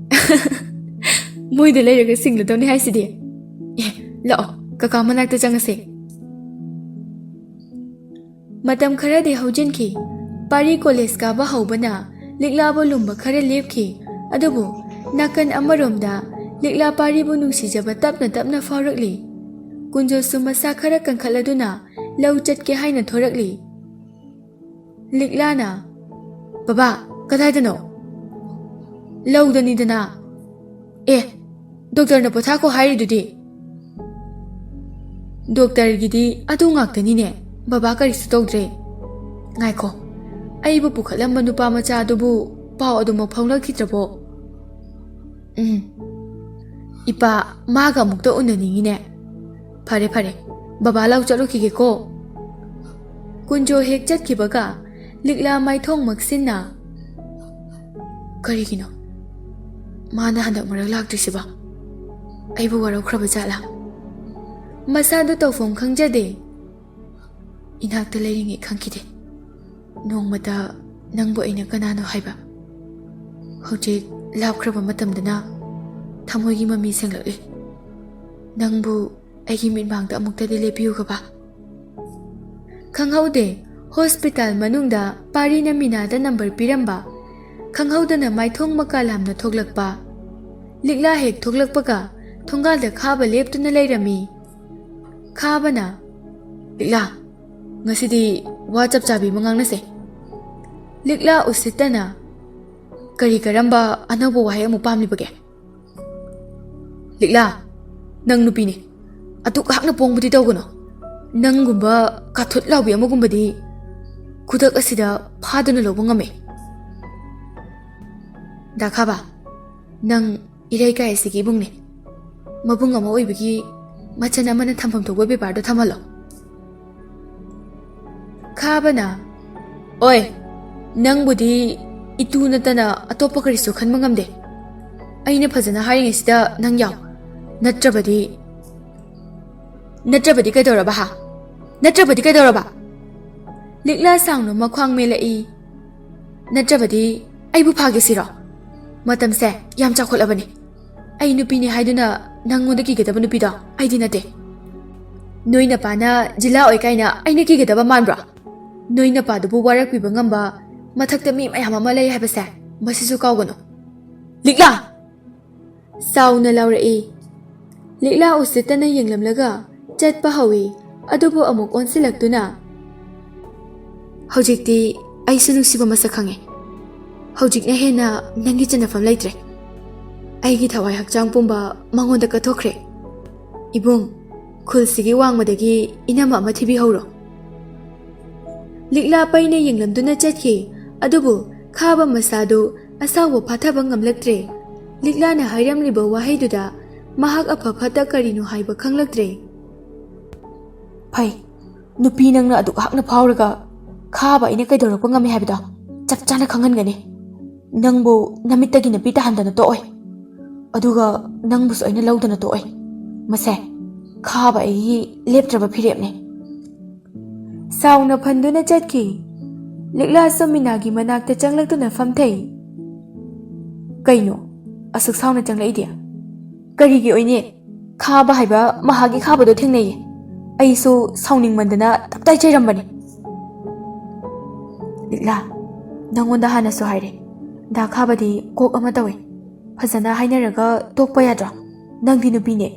"ꯃꯣꯏꯗ ꯂꯩꯔꯒ ꯁꯤꯡꯂꯗꯧꯅꯤ ꯍꯥꯏꯁꯤꯗꯤ꯫ ꯑꯦ, ꯂꯥꯛꯑꯣ, ꯀꯀꯥ ꯃꯅꯥꯛꯇ ꯆꯪꯉꯁꯦ"꯫ ꯃꯇꯝ ꯈꯔꯗꯤ ꯍꯧꯖꯤꯟꯈꯤ꯫ ꯄꯥꯔꯤ ꯀꯣꯂꯦꯖ ꯀꯥꯕ ꯍꯧꯕꯅ ꯂꯤꯛꯂꯥꯕꯨ ꯂꯨꯝꯕ ꯈꯔ ꯂꯦꯞꯈꯤ꯫ ꯑꯗꯨꯕꯨ ꯅꯥꯀꯟ ꯑꯃꯔꯣꯝꯗ ꯂꯤꯛꯂꯥ ꯄꯥꯔꯤꯕꯨ ꯅꯨꯡꯁꯤꯖꯕ ꯇꯞꯅ ꯇꯞꯅ ꯐꯥꯎꯔꯛꯂꯤ꯫ ꯀꯨꯟꯖꯣꯁꯨ ꯃꯁꯥ ꯈꯔ ꯀꯟꯈꯠꯂꯗꯨꯅ ꯂꯧ ꯆꯠꯀꯦ ꯍꯥꯏꯅ ꯊꯣꯔꯛꯂꯤ꯫ ꯂꯤꯛꯂꯥꯅ, "ꯕꯕꯥ, ꯀꯗꯥꯏꯗꯅꯣ?" "ꯂꯧꯗꯅꯤꯗꯅ"꯫ "ꯑꯦ, ꯗꯣꯛꯇꯔꯅ ꯄꯣꯊꯥꯈꯣ ꯍꯥꯏꯔꯤꯗꯨꯗꯤ"꯫ "ꯗꯣꯛꯇꯔꯒꯤꯗꯤ ꯑꯗꯨ ꯉꯥꯛꯇꯅꯤꯅꯦ, ꯕꯕꯥ ꯀꯔꯤꯁꯨ ꯇꯧꯗ꯭ꯔꯦ꯫ ꯉꯥꯏꯈꯣ, ꯑꯩꯕꯨ ꯄꯨꯈꯠꯂꯝꯕ ꯅꯨꯄꯥ ꯃꯆꯥ ꯑꯗꯨꯕꯨ ꯄꯥꯎ ꯑꯗꯨꯃꯛ ꯐꯥꯎꯅꯈꯤꯗ꯭ꯔꯕꯣ?" "ꯎꯝ, ꯏꯄꯥ, ꯃꯥꯒ ꯑꯃꯨꯛꯇ ꯎꯅꯅꯤꯡꯉꯤꯅꯦ꯫ ꯐꯔꯦ, ꯐꯔꯦ, ꯕꯕꯥ ꯂꯧ ꯆꯠꯂꯨꯈꯤꯒꯦꯀꯣ"꯫ ꯀꯨꯟꯖꯣ ꯍꯦꯛ ꯆꯠꯈꯤꯕꯒ ꯂꯤꯛꯂꯥ ꯃꯥꯏꯊꯣꯡ ꯃꯛꯁꯤꯟꯅ, "ꯀꯔꯤꯒꯤꯅꯣ ꯃꯥꯅ ꯍꯟꯗꯛ ꯃꯔꯛ ꯂꯥꯛꯇ꯭ꯔꯤꯁꯤꯕꯣ? ꯑꯩꯕꯨ ꯋꯥꯔꯧꯈ꯭ꯔꯕ ꯖꯥꯠꯂꯥ? ꯃꯁꯥꯗꯨ ꯇꯧꯐꯝ ꯈꯪꯖꯗꯦ꯫ ꯏꯅꯥꯛꯇ ꯂꯩꯔꯤꯉꯩ ꯈꯪꯈꯤꯗꯦ ꯅꯣꯡꯃꯇ ꯅꯪꯕꯨ ꯑꯩꯅ ꯀꯅꯥꯅꯣ ꯍꯥꯏꯕ꯫ ꯍꯧꯖꯤꯛ ꯂꯥꯞꯈ꯭ꯔꯕ ꯃꯇꯝꯗꯅ ꯊꯃꯣꯏꯒꯤ ꯃꯃꯤ ꯁꯦꯡꯂꯛꯂꯤ꯫ ꯅꯪꯕꯨ ꯑꯩꯒꯤ ꯃꯤꯠꯃꯥꯡꯗ ꯑꯃꯨꯛꯇꯗꯤ ꯂꯦꯞꯄꯤꯌꯨ, ꯕꯕꯥ"꯫ ꯈꯪꯍꯧꯗꯦ, ꯍꯣꯁꯄꯤꯇꯥꯜ ꯃꯅꯨꯡꯗ ꯄꯥꯔꯤꯅ ꯃꯤꯅꯥꯗ ꯅꯝꯕꯔ ꯄꯤꯔꯝꯕ꯫ ꯈꯪꯍꯧꯗꯅ ꯃꯥꯏꯊꯣꯡ ꯃꯀꯥ ꯂꯥꯝꯅ ꯊꯣꯛꯂꯛꯄ꯫ ꯂꯤꯛꯂꯥ ꯍꯦꯛ ꯊꯣꯛꯂꯛꯄꯒ ꯊꯣꯡꯒꯥꯜꯗ ꯈꯥꯕ ꯂꯦꯞꯇꯨꯅ ꯂꯩꯔꯝꯃꯤ꯫ ꯈꯥꯕꯅ, ꯂꯤꯛꯂꯥ, ꯉꯁꯤꯗꯤ ꯋꯥ ꯆꯞ ꯆꯥꯕꯤ ꯑꯃ ꯉꯥꯡꯅꯁꯦ꯫ ꯂꯤꯛꯂꯥ ꯎꯁꯤꯠꯇꯅ ꯀꯔꯤ ꯀꯔꯝꯕ ꯑꯅꯧꯕ ꯋꯥꯍꯩ ꯑꯃꯨꯛ ꯄꯥꯝꯂꯤꯕꯒꯦ? ꯂꯤꯛꯂꯥ, ꯅꯪ ꯅꯨꯄꯤꯅꯤ, ꯑꯗꯨꯛ ꯍꯥꯛꯅ ꯄꯣꯡꯕꯗꯤ ꯇꯧꯒꯅꯨ꯫ ꯅꯪꯒꯨꯝꯕ ꯀꯥꯊꯨꯠ ꯂꯥꯎꯕꯤ ꯑꯃꯒꯨꯝꯕꯗꯤ ꯈꯨꯗꯛ ꯑꯁꯤꯗ ꯐꯥꯗꯨꯅ ꯂꯧꯕ ꯉꯝꯃꯦ꯫ ꯗꯥ ꯈꯥꯕ, ꯅꯪ ꯏꯔꯩꯀꯥꯏ ꯑꯁꯤꯒꯤ ꯏꯕꯨꯡꯅꯤ꯫ ꯃꯕꯨꯡ ꯑꯃ ꯑꯣꯏꯕꯒꯤ ꯃꯆꯟ ꯑꯃꯅ ꯊꯝꯐꯝ ꯊꯣꯛꯄ ꯕꯦꯕꯥꯔꯗꯣ ꯊꯝꯍꯜꯂꯣ꯫ ꯈꯥꯕꯅ, "ꯑꯣꯏ, ꯅꯪꯕꯨꯗꯤ ꯏꯇꯨ ꯅꯠꯇꯅ ꯑꯇꯣꯞꯄ ꯀꯔꯤꯁꯨ ꯈꯟꯕ ꯉꯝꯗꯦ꯫ ꯑꯩꯅ ꯐꯖꯅ ꯍꯥꯏꯔꯤꯉꯩꯁꯤꯗ ꯅꯪ ꯌꯥꯎ꯫ ꯅꯠꯇ꯭ꯔꯕꯗꯤ, ꯅꯠꯇ꯭ꯔꯕꯗꯤ ꯀꯩꯗꯧꯔꯕ ꯍꯥ? ꯅꯠꯇ꯭ꯔꯕꯗꯤ ꯀꯩꯗꯧꯔꯕ?" ꯂꯤꯛꯂꯥ ꯁꯥꯎꯅ ꯃꯈ꯭ꯋꯥꯡ ꯃꯦꯜꯂꯛꯏ꯫ "ꯅꯠꯇ꯭ꯔꯕꯗꯤ ꯑꯩꯕꯨ ꯐꯥꯒꯦ ꯁꯤꯔꯣ? ꯃꯇꯝꯁꯦ ꯌꯥꯝ ꯆꯥꯎꯈꯠꯂꯕꯅꯤ꯫ ꯑꯩ ꯅꯨꯄꯤꯅꯤ ꯍꯥꯏꯗꯨꯅ ꯅꯪꯉꯣꯟꯗ ꯀꯤꯒꯗꯕ ꯅꯨꯄꯤꯗꯣ ꯑꯩꯗꯤ ꯅꯠꯇꯦ꯫ ꯅꯣꯏ ꯅꯄꯥꯅ ꯖꯤꯂꯥ ꯑꯣꯏ ꯀꯥꯏꯅ ꯑꯩꯅ ꯀꯤꯒꯗꯕ ꯃꯥꯟꯕ꯭ꯔꯣ? ꯅꯣꯏ ꯅꯄꯥꯗꯨꯕꯨ ꯋꯥꯔꯛꯄꯤꯕ ꯉꯝꯕ ꯃꯊꯛꯇ ꯃꯤ ꯃꯌꯥꯝ ꯑꯃ ꯂꯩ ꯍꯥꯏꯕꯁꯦ ꯃꯁꯤꯁꯨ ꯀꯥꯎꯒꯅꯨ꯫ ꯂꯤꯛꯂꯥ!" ꯁꯥꯎꯅ ꯂꯥꯎꯔꯛꯏ꯫ ꯂꯤꯛꯂꯥ ꯎꯁꯤꯠꯇꯅ ꯌꯦꯡꯂꯝꯂꯒ ꯆꯠꯄ ꯍꯧꯏ, ꯑꯗꯨꯕꯨ ꯑꯃꯨꯛ ꯑꯣꯟꯁꯤꯜꯂꯛꯇꯨꯅ, "ꯍꯧꯖꯤꯛꯇꯤ ꯑꯩꯁꯨ ꯅꯨꯡꯁꯤꯕ ꯃꯁꯛ ꯈꯪꯉꯦ꯫ ꯍꯧꯖꯤꯛꯅ ꯍꯦꯟꯅ ꯅꯪꯒꯤ ꯆꯟꯅꯐꯝ ꯂꯩꯇ꯭ꯔꯦ꯫ ꯑꯩꯒꯤ ꯊꯋꯥꯏ ꯍꯛꯆꯥꯡ ꯄꯨꯝꯕ ꯃꯉꯣꯟꯗ ꯀꯠꯊꯣꯛꯈ꯭ꯔꯦ꯫ ꯏꯕꯨꯡ, ꯈꯨꯜꯁꯤꯒꯤ ꯋꯥꯡꯃꯗꯒꯤ ꯏꯅꯝꯃ ꯑꯃ ꯊꯤꯕꯤꯍꯧꯔꯣ꯫" ꯂꯤꯛꯂꯥ ꯄꯩꯅ ꯌꯦꯡꯂꯝꯗꯨꯅ ꯆꯠꯈꯤ꯫ ꯑꯗꯨꯕꯨ ꯈꯥꯕ ꯃꯁꯥꯗꯨ ꯑꯁꯥꯎꯕ ꯐꯥꯊꯕ ꯉꯝꯂꯛꯇ꯭ꯔꯦ꯫ ꯂꯤꯛꯂꯥꯅ ꯍꯥꯏꯔꯝꯂꯤꯕ ꯋꯥꯍꯩꯗꯨꯗ ꯃꯍꯥꯛ ꯑꯐ ꯐꯠꯇ ꯀꯔꯤꯅꯣ ꯍꯥꯏꯕ ꯈꯪꯂꯛꯇ꯭ꯔꯦ꯫ "ꯐꯩ, ꯅꯨꯄꯤ ꯅꯪꯅ ꯑꯗꯨꯛ ꯍꯥꯛꯅ ꯐꯥꯎꯔꯒ ꯈꯥꯕ ꯑꯩꯅ ꯀꯩꯗꯧꯔꯛꯄ ꯉꯝꯃꯤ ꯍꯥꯏꯕꯗꯣ ꯆꯞ ꯆꯥꯅ ꯈꯪꯍꯟꯒꯅꯤ꯫ ꯅꯪꯕꯨ ꯅꯃꯤꯠꯇꯒꯤ ꯅꯨꯄꯤ ꯇꯥꯍꯟꯗꯅ ꯇꯣꯛꯑꯣꯏ꯫ ꯑꯗꯨꯒ ꯅꯪꯕꯨꯁꯨ ꯑꯩꯅ ꯂꯧꯗꯅ ꯇꯣꯛꯑꯣꯏ꯫ ꯃꯁꯦ ꯈꯥꯕ ꯑꯩꯒꯤ ꯂꯦꯞꯇ꯭ꯔꯕ ꯐꯤꯔꯦꯞꯅꯤ꯫" ꯁꯥꯎꯅ ꯐꯟꯗꯨꯅ ꯆꯠꯈꯤ꯫ ꯂꯤꯛꯂꯥꯁꯨ ꯃꯤꯅꯥꯒꯤ ꯃꯅꯥꯛꯇ ꯆꯪꯂꯛꯇꯨꯅ ꯐꯝꯊꯩ꯫ "ꯀꯩꯅꯣ ꯑꯁꯨꯛ ꯁꯥꯎꯅ ꯆꯪꯂꯛꯏꯗꯤ? ꯀꯔꯤꯒꯤ ꯑꯣꯏꯅꯤ? ꯈꯥꯕ ꯍꯥꯏꯕ ꯃꯍꯥꯛꯀꯤ ꯈꯥꯕꯗꯣ ꯊꯦꯡꯅꯩꯌꯦ꯫ ꯑꯩꯁꯨ ꯁꯥꯎꯅꯤꯡꯃꯟꯗꯅ ꯇꯞꯇꯥꯏ ꯆꯩꯔꯝꯕꯅꯤ꯫" "ꯂꯤꯛꯂꯥ, ꯅꯪꯉꯣꯟꯗ ꯍꯥꯟꯅꯁꯨ ꯍꯥꯏꯔꯦ, ꯗꯥ ꯈꯥꯕꯗꯤ ꯀꯣꯛ ꯑꯃ ꯇꯧꯏ꯫ ꯐꯖꯅ ꯍꯥꯏꯅꯔꯒ ꯇꯣꯛꯄ ꯌꯥꯗ꯭ꯔꯣ? ꯅꯪꯗꯤ ꯅꯨꯄꯤꯅꯦ꯫"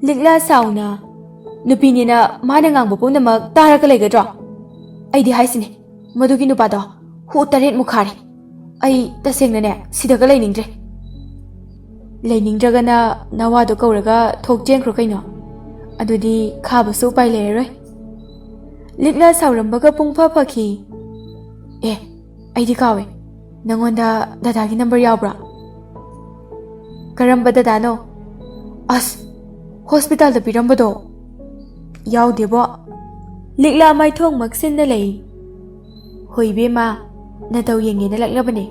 ꯂꯤꯛꯂꯥ ꯁꯥꯎꯅ, ꯅꯨꯄꯤꯅꯤꯅ ꯃꯥꯅ ꯉꯥꯡꯕ ꯄꯨꯝꯅꯃꯛ ꯇꯥꯔꯒ ꯂꯩꯒꯗ꯭ꯔꯣ? ꯑꯩꯗꯤ ꯍꯥꯏꯁꯤꯅꯤ, ꯃꯗꯨꯒꯤ ꯅꯨꯄꯥꯗꯣ ꯍꯨ ꯇꯔꯦꯠꯃꯨꯛ ꯈꯥꯔꯦ꯫ ꯑꯩ ꯇꯁꯦꯡꯅꯅꯦ, ꯁꯤꯗꯒ ꯂꯩꯅꯤꯡꯗ꯭ꯔꯦ꯫ ꯂꯩꯅꯤꯡꯗ꯭ꯔꯒꯅ ꯅꯋꯥꯗꯣ ꯀꯧꯔꯒ ꯊꯣꯛ ꯆꯦꯟꯈ꯭ꯔꯣ ꯀꯩꯅꯣ꯫ ꯑꯗꯨꯗꯤ ꯈꯥꯕꯁꯨ ꯎꯄꯥꯏ ꯂꯩꯔꯔꯣꯏ꯫ ꯂꯤꯛꯂꯥ ꯁꯥꯎꯔꯝꯕꯒ ꯄꯨꯡꯐ ꯐꯈꯤ꯫ ꯑꯦ, ꯑꯩꯗꯤ ꯀꯥꯎꯋꯦ꯫ ꯅꯪꯉꯣꯟꯗ ꯗꯗꯥꯒꯤ ꯅꯝꯕꯔ ꯌꯥꯎꯕ꯭ꯔꯥ? ꯀꯔꯝꯕ ꯗꯗꯥꯅꯣ? ꯑꯁ, ꯍꯣꯁꯄꯤꯇꯥꯜꯗ ꯄꯤꯔꯝꯕꯗꯣ꯫ ꯌꯥꯎꯗꯦꯕꯣ꯫ ꯂꯤꯛꯂꯥ ꯃꯥꯏꯊꯣꯡ ꯃꯛꯁꯤꯟꯅ ꯂꯩ꯫ ꯍꯣꯏ ꯏꯕꯦꯝꯃ, ꯅꯇꯧ ꯌꯦꯡꯒꯦꯅ ꯂꯛꯅꯕꯅꯦ꯫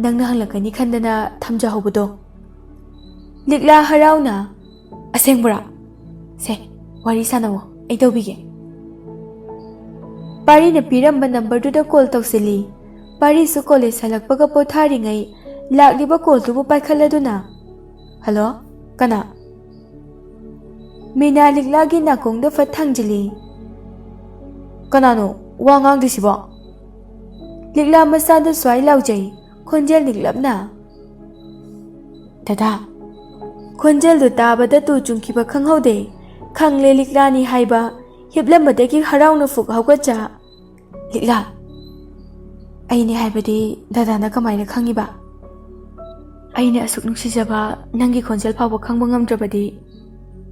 ꯅꯪꯅ ꯍꯪꯂꯛꯀꯅꯤ ꯈꯟꯗꯅ ꯊꯝꯖꯍꯧꯕꯗꯣ꯫ ꯂꯤꯛꯂꯥ ꯍꯔꯥꯎꯅ, "ꯑꯁꯦꯡꯕꯔꯥ? ꯁꯦ, ꯋꯥꯔꯤ ꯁꯥꯟꯅꯧꯋꯣ, ꯑꯩ ꯇꯧꯕꯤꯒꯦ꯫" ꯄꯥꯔꯤꯅ ꯄꯤꯔꯝꯕ ꯅꯝꯕꯔꯗꯨꯗ ꯀꯣꯜ ꯇꯧꯁꯤꯜꯂꯤ꯫ ꯄꯥꯔꯤꯁꯨ ꯀꯣꯂꯦꯖ ꯍꯜꯂꯛꯄꯒ ꯄꯣꯊꯥꯔꯤꯉꯩ ꯂꯥꯛꯂꯤꯕ ꯀꯣꯜꯗꯨꯕꯨ ꯄꯥꯏꯈꯠꯂꯗꯨꯅ, "ꯍꯜꯂꯣ, ꯀꯅꯥ?" ꯃꯤꯅꯥ ꯂꯤꯛꯂꯥꯒꯤ ꯅꯥꯀꯣꯡꯗ ꯐꯠ ꯊꯥꯡꯖꯤꯜꯂꯤ꯫ "ꯀꯅꯥꯅꯣ ꯋꯥ ꯉꯥꯡꯗ꯭ꯔꯤꯁꯤꯕꯣ?" ꯂꯤꯛꯂꯥ ꯃꯁꯥꯗ ꯁ꯭ꯋꯥꯏ ꯂꯥꯎꯖꯩ, ꯈꯣꯟꯖꯦꯜ ꯅꯤꯛꯂꯞꯅ꯫ "ꯗꯗꯥ꯫" ꯈꯣꯟꯖꯦꯜꯗꯨ ꯇꯥꯕꯗ ꯇꯨ ꯆꯨꯡꯈꯤꯕ ꯈꯪꯍꯧꯗꯦ꯫ ꯈꯪꯂꯦ ꯂꯤꯛꯂꯥꯅꯤ ꯍꯥꯏꯕ꯫ ꯍꯤꯞꯂꯝꯕꯗꯒꯤ ꯍꯔꯥꯎꯅ ꯐꯨꯛ ꯍꯧꯒꯠꯆ꯫ "ꯂꯤꯛꯂꯥ, ꯑꯩꯅꯦ ꯍꯥꯏꯕꯗꯤ ꯗꯗꯥꯅ ꯀꯃꯥꯏꯅ ꯈꯪꯉꯤꯕ? ꯑꯩꯅ ꯑꯁꯨꯛ ꯅꯨꯡꯁꯤꯖꯕ ꯅꯪꯒꯤ ꯈꯣꯟꯖꯦꯜ ꯐꯥꯎꯕ ꯈꯪꯕ ꯉꯝꯗ꯭ꯔꯕꯗꯤ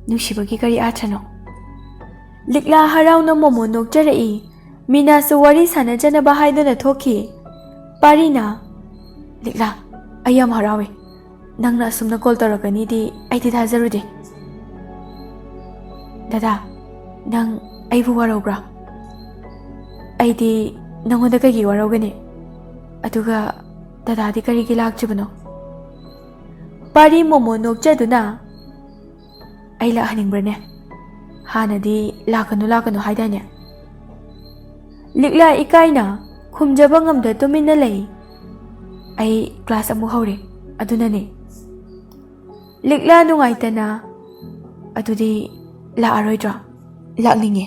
ꯅꯨꯡꯁꯤꯕꯒꯤ ꯀꯔꯤ ꯑꯥꯔꯊꯅꯣ?" ꯂꯤꯛꯂꯥ ꯍꯔꯥꯎꯅ ꯃꯣꯃꯣ ꯅꯣꯛꯆꯔꯛꯏ꯫ ꯃꯤꯅꯥꯁꯨ ꯋꯥꯔꯤ ꯁꯥꯟꯅꯖꯅꯕ ꯍꯥꯏꯗꯨꯅ ꯊꯣꯛꯈꯤ꯫ ꯄꯥꯔꯤꯅ, "ꯂꯤꯛꯂꯥ, ꯑꯩ ꯌꯥꯝ ꯍꯔꯥꯎꯋꯦ꯫ ꯅꯪꯅ ꯑꯁꯨꯝꯅ ꯀꯣꯜ ꯇꯧꯔꯛꯀꯅꯤꯗꯤ ꯑꯩꯗꯤ ꯊꯥꯖꯔꯨꯗꯦ꯫" "ꯗꯗꯥ, ꯅꯪ ꯑꯩꯕꯨ ꯋꯥꯔꯧꯕ꯭ꯔꯥ?" "ꯑꯩꯗꯤ ꯅꯪꯉꯣꯟꯗ ꯀꯩꯒꯤ ꯋꯥꯔꯧꯒꯅꯤ? ꯑꯗꯨꯒ ꯗꯗꯥꯗꯤ ꯀꯔꯤꯒꯤ ꯂꯥꯛꯇ꯭ꯔꯤꯕꯅꯣ?" ꯄꯥꯔꯤ ꯃꯣꯃꯣ ꯅꯣꯛꯆꯗꯨꯅ, "ꯑꯩ ꯂꯥꯛꯍꯟꯅꯤꯡꯕ꯭ꯔꯅꯦ? ꯍꯥꯟꯅꯗꯤ ꯂꯥꯛꯀꯅꯨ, ꯂꯥꯛꯀꯅꯨ ꯍꯥꯏꯗꯥꯏꯅꯦ?" ꯂꯤꯛꯂꯥ ꯏꯀꯥꯏꯅ ꯈꯨꯝꯖꯕ ꯉꯝꯗ ꯇꯨꯃꯤꯟꯅ ꯂꯩ꯫ "ꯑꯩ ꯀ꯭ꯂꯥꯁ ꯑꯃꯨꯛ ꯍꯧꯔꯦ, ꯑꯗꯨꯅꯅꯦ꯫" ꯂꯤꯛꯂꯥ ꯅꯨꯡꯉꯥꯏꯇꯅ, "ꯑꯗꯨꯗꯤ ꯂꯥꯛꯑꯔꯣꯏꯗ꯭ꯔꯣ?" "ꯂꯥꯛꯅꯤꯡꯉꯦ,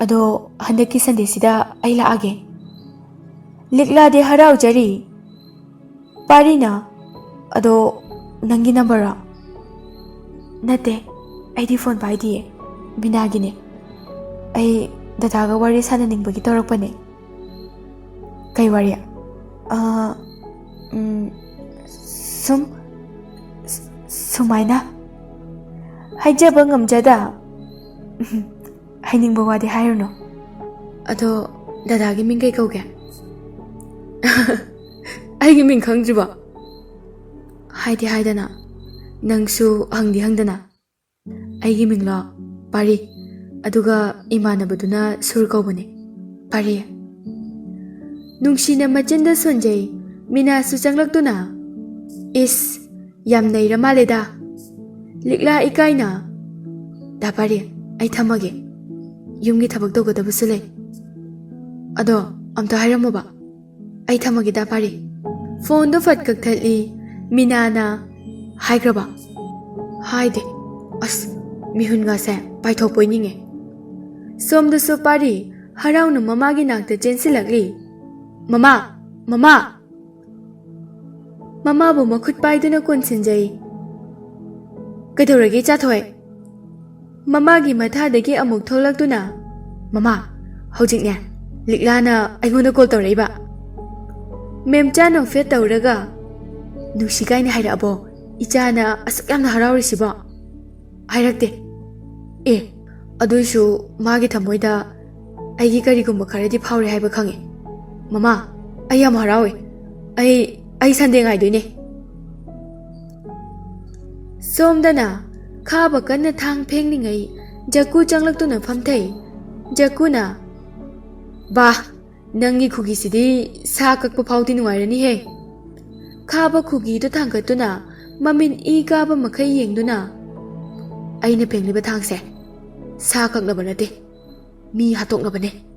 ꯑꯗꯣ ꯍꯟꯗꯛꯀꯤ ꯁꯟꯗꯦꯁꯤꯗ ꯑꯩ ꯂꯥꯛꯑꯒꯦ꯫" ꯂꯤꯛꯂꯥꯗꯤ ꯍꯔꯥꯎꯖꯔꯤ꯫ ꯄꯥꯔꯤꯅ, "ꯑꯗꯣ ꯅꯪꯒꯤ ꯅꯝꯕꯔꯔꯣ?" "ꯅꯠꯇꯦ, ꯑꯩꯗꯤ ꯐꯣꯟ ꯄꯥꯏꯗꯤꯌꯦ꯫ ꯃꯤꯅꯥꯒꯤꯅꯦ꯫ ꯑꯩ ꯗꯗꯥꯒ ꯋꯥꯔꯤ ꯁꯥꯟꯅꯅꯤꯡꯕꯒꯤ ꯇꯧꯔꯛꯄꯅꯦ꯫ ꯀꯩ ꯋꯥꯔꯤ? ꯑꯥ, ꯎꯝ, ꯁꯨꯝ, ꯁ-, ꯁꯨꯃꯥꯏꯅ꯫ ꯍꯥꯏꯖꯕ ꯉꯝꯖꯗ꯫ ꯍꯥꯏꯅꯤꯡꯕ ꯋꯥꯗꯤ ꯍꯥꯏꯔꯨꯅꯨ꯫ ꯑꯗꯣ, ꯗꯗꯥꯒꯤ ꯃꯤꯡ ꯀꯩ ꯀꯧꯒꯦ? ꯑꯩꯒꯤ ꯃꯤꯡ ꯈꯪꯗ꯭ꯔꯤꯕꯣ? ꯍꯥꯏꯗꯤ ꯍꯥꯏꯗꯅ, ꯅꯪꯁꯨ ꯍꯪꯗꯤ ꯍꯪꯗꯅ꯫ ꯑꯩꯒꯤ ꯃꯤꯡꯂꯣ? ꯄꯥꯔꯤ꯫ ꯑꯗꯨꯒ ꯏꯃꯥꯟꯅꯕꯗꯨꯅ ꯁꯨꯔ ꯀꯧꯕꯅꯦ꯫ ꯄꯥꯔꯤ꯫ ꯅꯨꯡꯁꯤꯅ ꯃꯆꯤꯟꯗ ꯁꯣꯟꯖꯩ, ꯃꯤꯅꯥꯁꯨ ꯆꯪꯂꯛꯇꯨꯅ, "ꯏꯁ, ꯌꯥꯝ ꯅꯩꯔ ꯃꯥꯜꯂꯦꯗ꯫ ꯂꯤꯛꯂꯥ ꯏꯀꯥꯏꯅ꯫ ꯗꯥ ꯄꯥꯔꯤ, ꯑꯩ ꯊꯝꯃꯒꯦ꯫ ꯌꯨꯝꯒꯤ ꯊꯕꯛ ꯇꯧꯒꯗꯕꯁꯨ ꯂꯩ꯫ ꯑꯗꯣ, ꯑꯝꯇ ꯍꯥꯏꯔꯝꯃꯣꯕ꯫ ꯑꯩ ꯊꯝꯃꯒꯦ, ꯗꯥ ꯄꯥꯔꯤ꯫" ꯐꯣꯟꯗꯣ ꯐꯠ ꯀꯛꯊꯠꯂꯤ꯫ ꯃꯤꯅꯥꯅ ꯍꯥꯏꯈ꯭ꯔꯕ? ꯍꯥꯏꯗꯦ꯫ ꯑꯁ, ꯃꯤꯍꯨꯟꯒꯁꯦ ꯄꯥꯏꯊꯣꯛꯄꯣꯏ ꯅꯤꯡꯉꯦ꯫ ꯁꯣꯝꯗꯁꯨ ꯄꯥꯔꯤ ꯍꯔꯥꯎꯅ ꯃꯃꯥꯒꯤ ꯅꯥꯛꯇ ꯆꯦꯟꯁꯤꯜꯂꯛꯂꯤ꯫ "ꯃꯃꯥ! ꯃꯃꯥ!" ꯃꯃꯥꯕꯨ ꯃꯈꯨꯠ ꯄꯥꯏꯗꯨꯅ ꯀꯣꯟꯁꯤꯟꯖꯩ꯫ "ꯀꯩꯗꯧꯔꯒꯦ, ꯏꯆꯥꯊꯣꯏ?" ꯃꯃꯥꯒꯤ ꯃꯊꯥꯗꯒꯤ ꯑꯃꯨꯛ ꯊꯣꯛꯂꯛꯇꯨꯅ, "ꯃꯃꯥ, ꯍꯧꯖꯤꯛꯅꯦ, ꯂꯤꯛꯂꯥꯅ ꯑꯩꯉꯣꯟꯗ ꯀꯣꯜ ꯇꯧꯔꯛꯏꯕ꯫" ꯃꯦꯝꯆꯥ ꯅꯣꯛꯐꯦꯠ ꯇꯧꯔꯒ, "ꯅꯨꯡꯁꯤ ꯀꯥꯏꯅ ꯍꯥꯏꯔꯛꯑꯕꯣ? ꯏꯆꯥꯅ ꯑꯁꯨꯛ ꯌꯥꯝꯅ ꯍꯔꯥꯎꯔꯤꯁꯤꯕꯣ?" "ꯍꯥꯏꯔꯛꯇꯦ꯫" "ꯑꯦ, ꯑꯗꯨꯏꯁꯨ ꯃꯥꯒꯤ ꯊꯃꯣꯏꯗ ꯑꯩꯒꯤ ꯀꯔꯤꯒꯨꯝꯕ ꯈꯔꯗꯤ ꯐꯥꯎꯔꯦ ꯍꯥꯏꯕ ꯈꯪꯉꯦ꯫ ꯃꯃꯥ, ꯑꯩ ꯌꯥꯝ ꯍꯔꯥꯎꯋꯦ꯫ ꯑꯩ, ꯑꯩ ꯁꯟꯗꯦ ꯉꯥꯏꯗꯣꯏꯅꯦ꯫" ꯁꯣꯝꯗꯅ ꯈꯥꯕ ꯀꯟꯅ ꯊꯥꯡ ꯐꯦꯡꯂꯤꯉꯩ ꯖꯛꯀꯨ ꯆꯪꯂꯛꯇꯨꯅ ꯐꯝꯊꯩ꯫ ꯖꯛꯀꯨꯅ, "ꯕꯥ, ꯅꯪꯒꯤ ꯈꯨꯒꯤꯁꯤꯗꯤ ꯁꯥ ꯀꯛꯄ ꯐꯥꯎꯗꯤ ꯅꯨꯡꯉꯥꯏꯔꯅꯤꯍꯦ꯫" ꯈꯥꯕ ꯈꯨꯒꯤꯗꯨ ꯊꯥꯡꯒꯠꯇꯨꯅ ꯃꯃꯤꯠ ꯏ ꯀꯥꯕ ꯃꯈꯩ ꯌꯦꯡꯗꯨꯅ, "ꯑꯩꯅ ꯐꯦꯡꯂꯤꯕ ꯊꯥꯡꯁꯦ ꯁꯥ ꯀꯛꯅꯕ ꯅꯠꯇꯦ, ꯃꯤ ꯍꯥꯠꯇꯣꯛꯅꯕꯅꯦ꯫"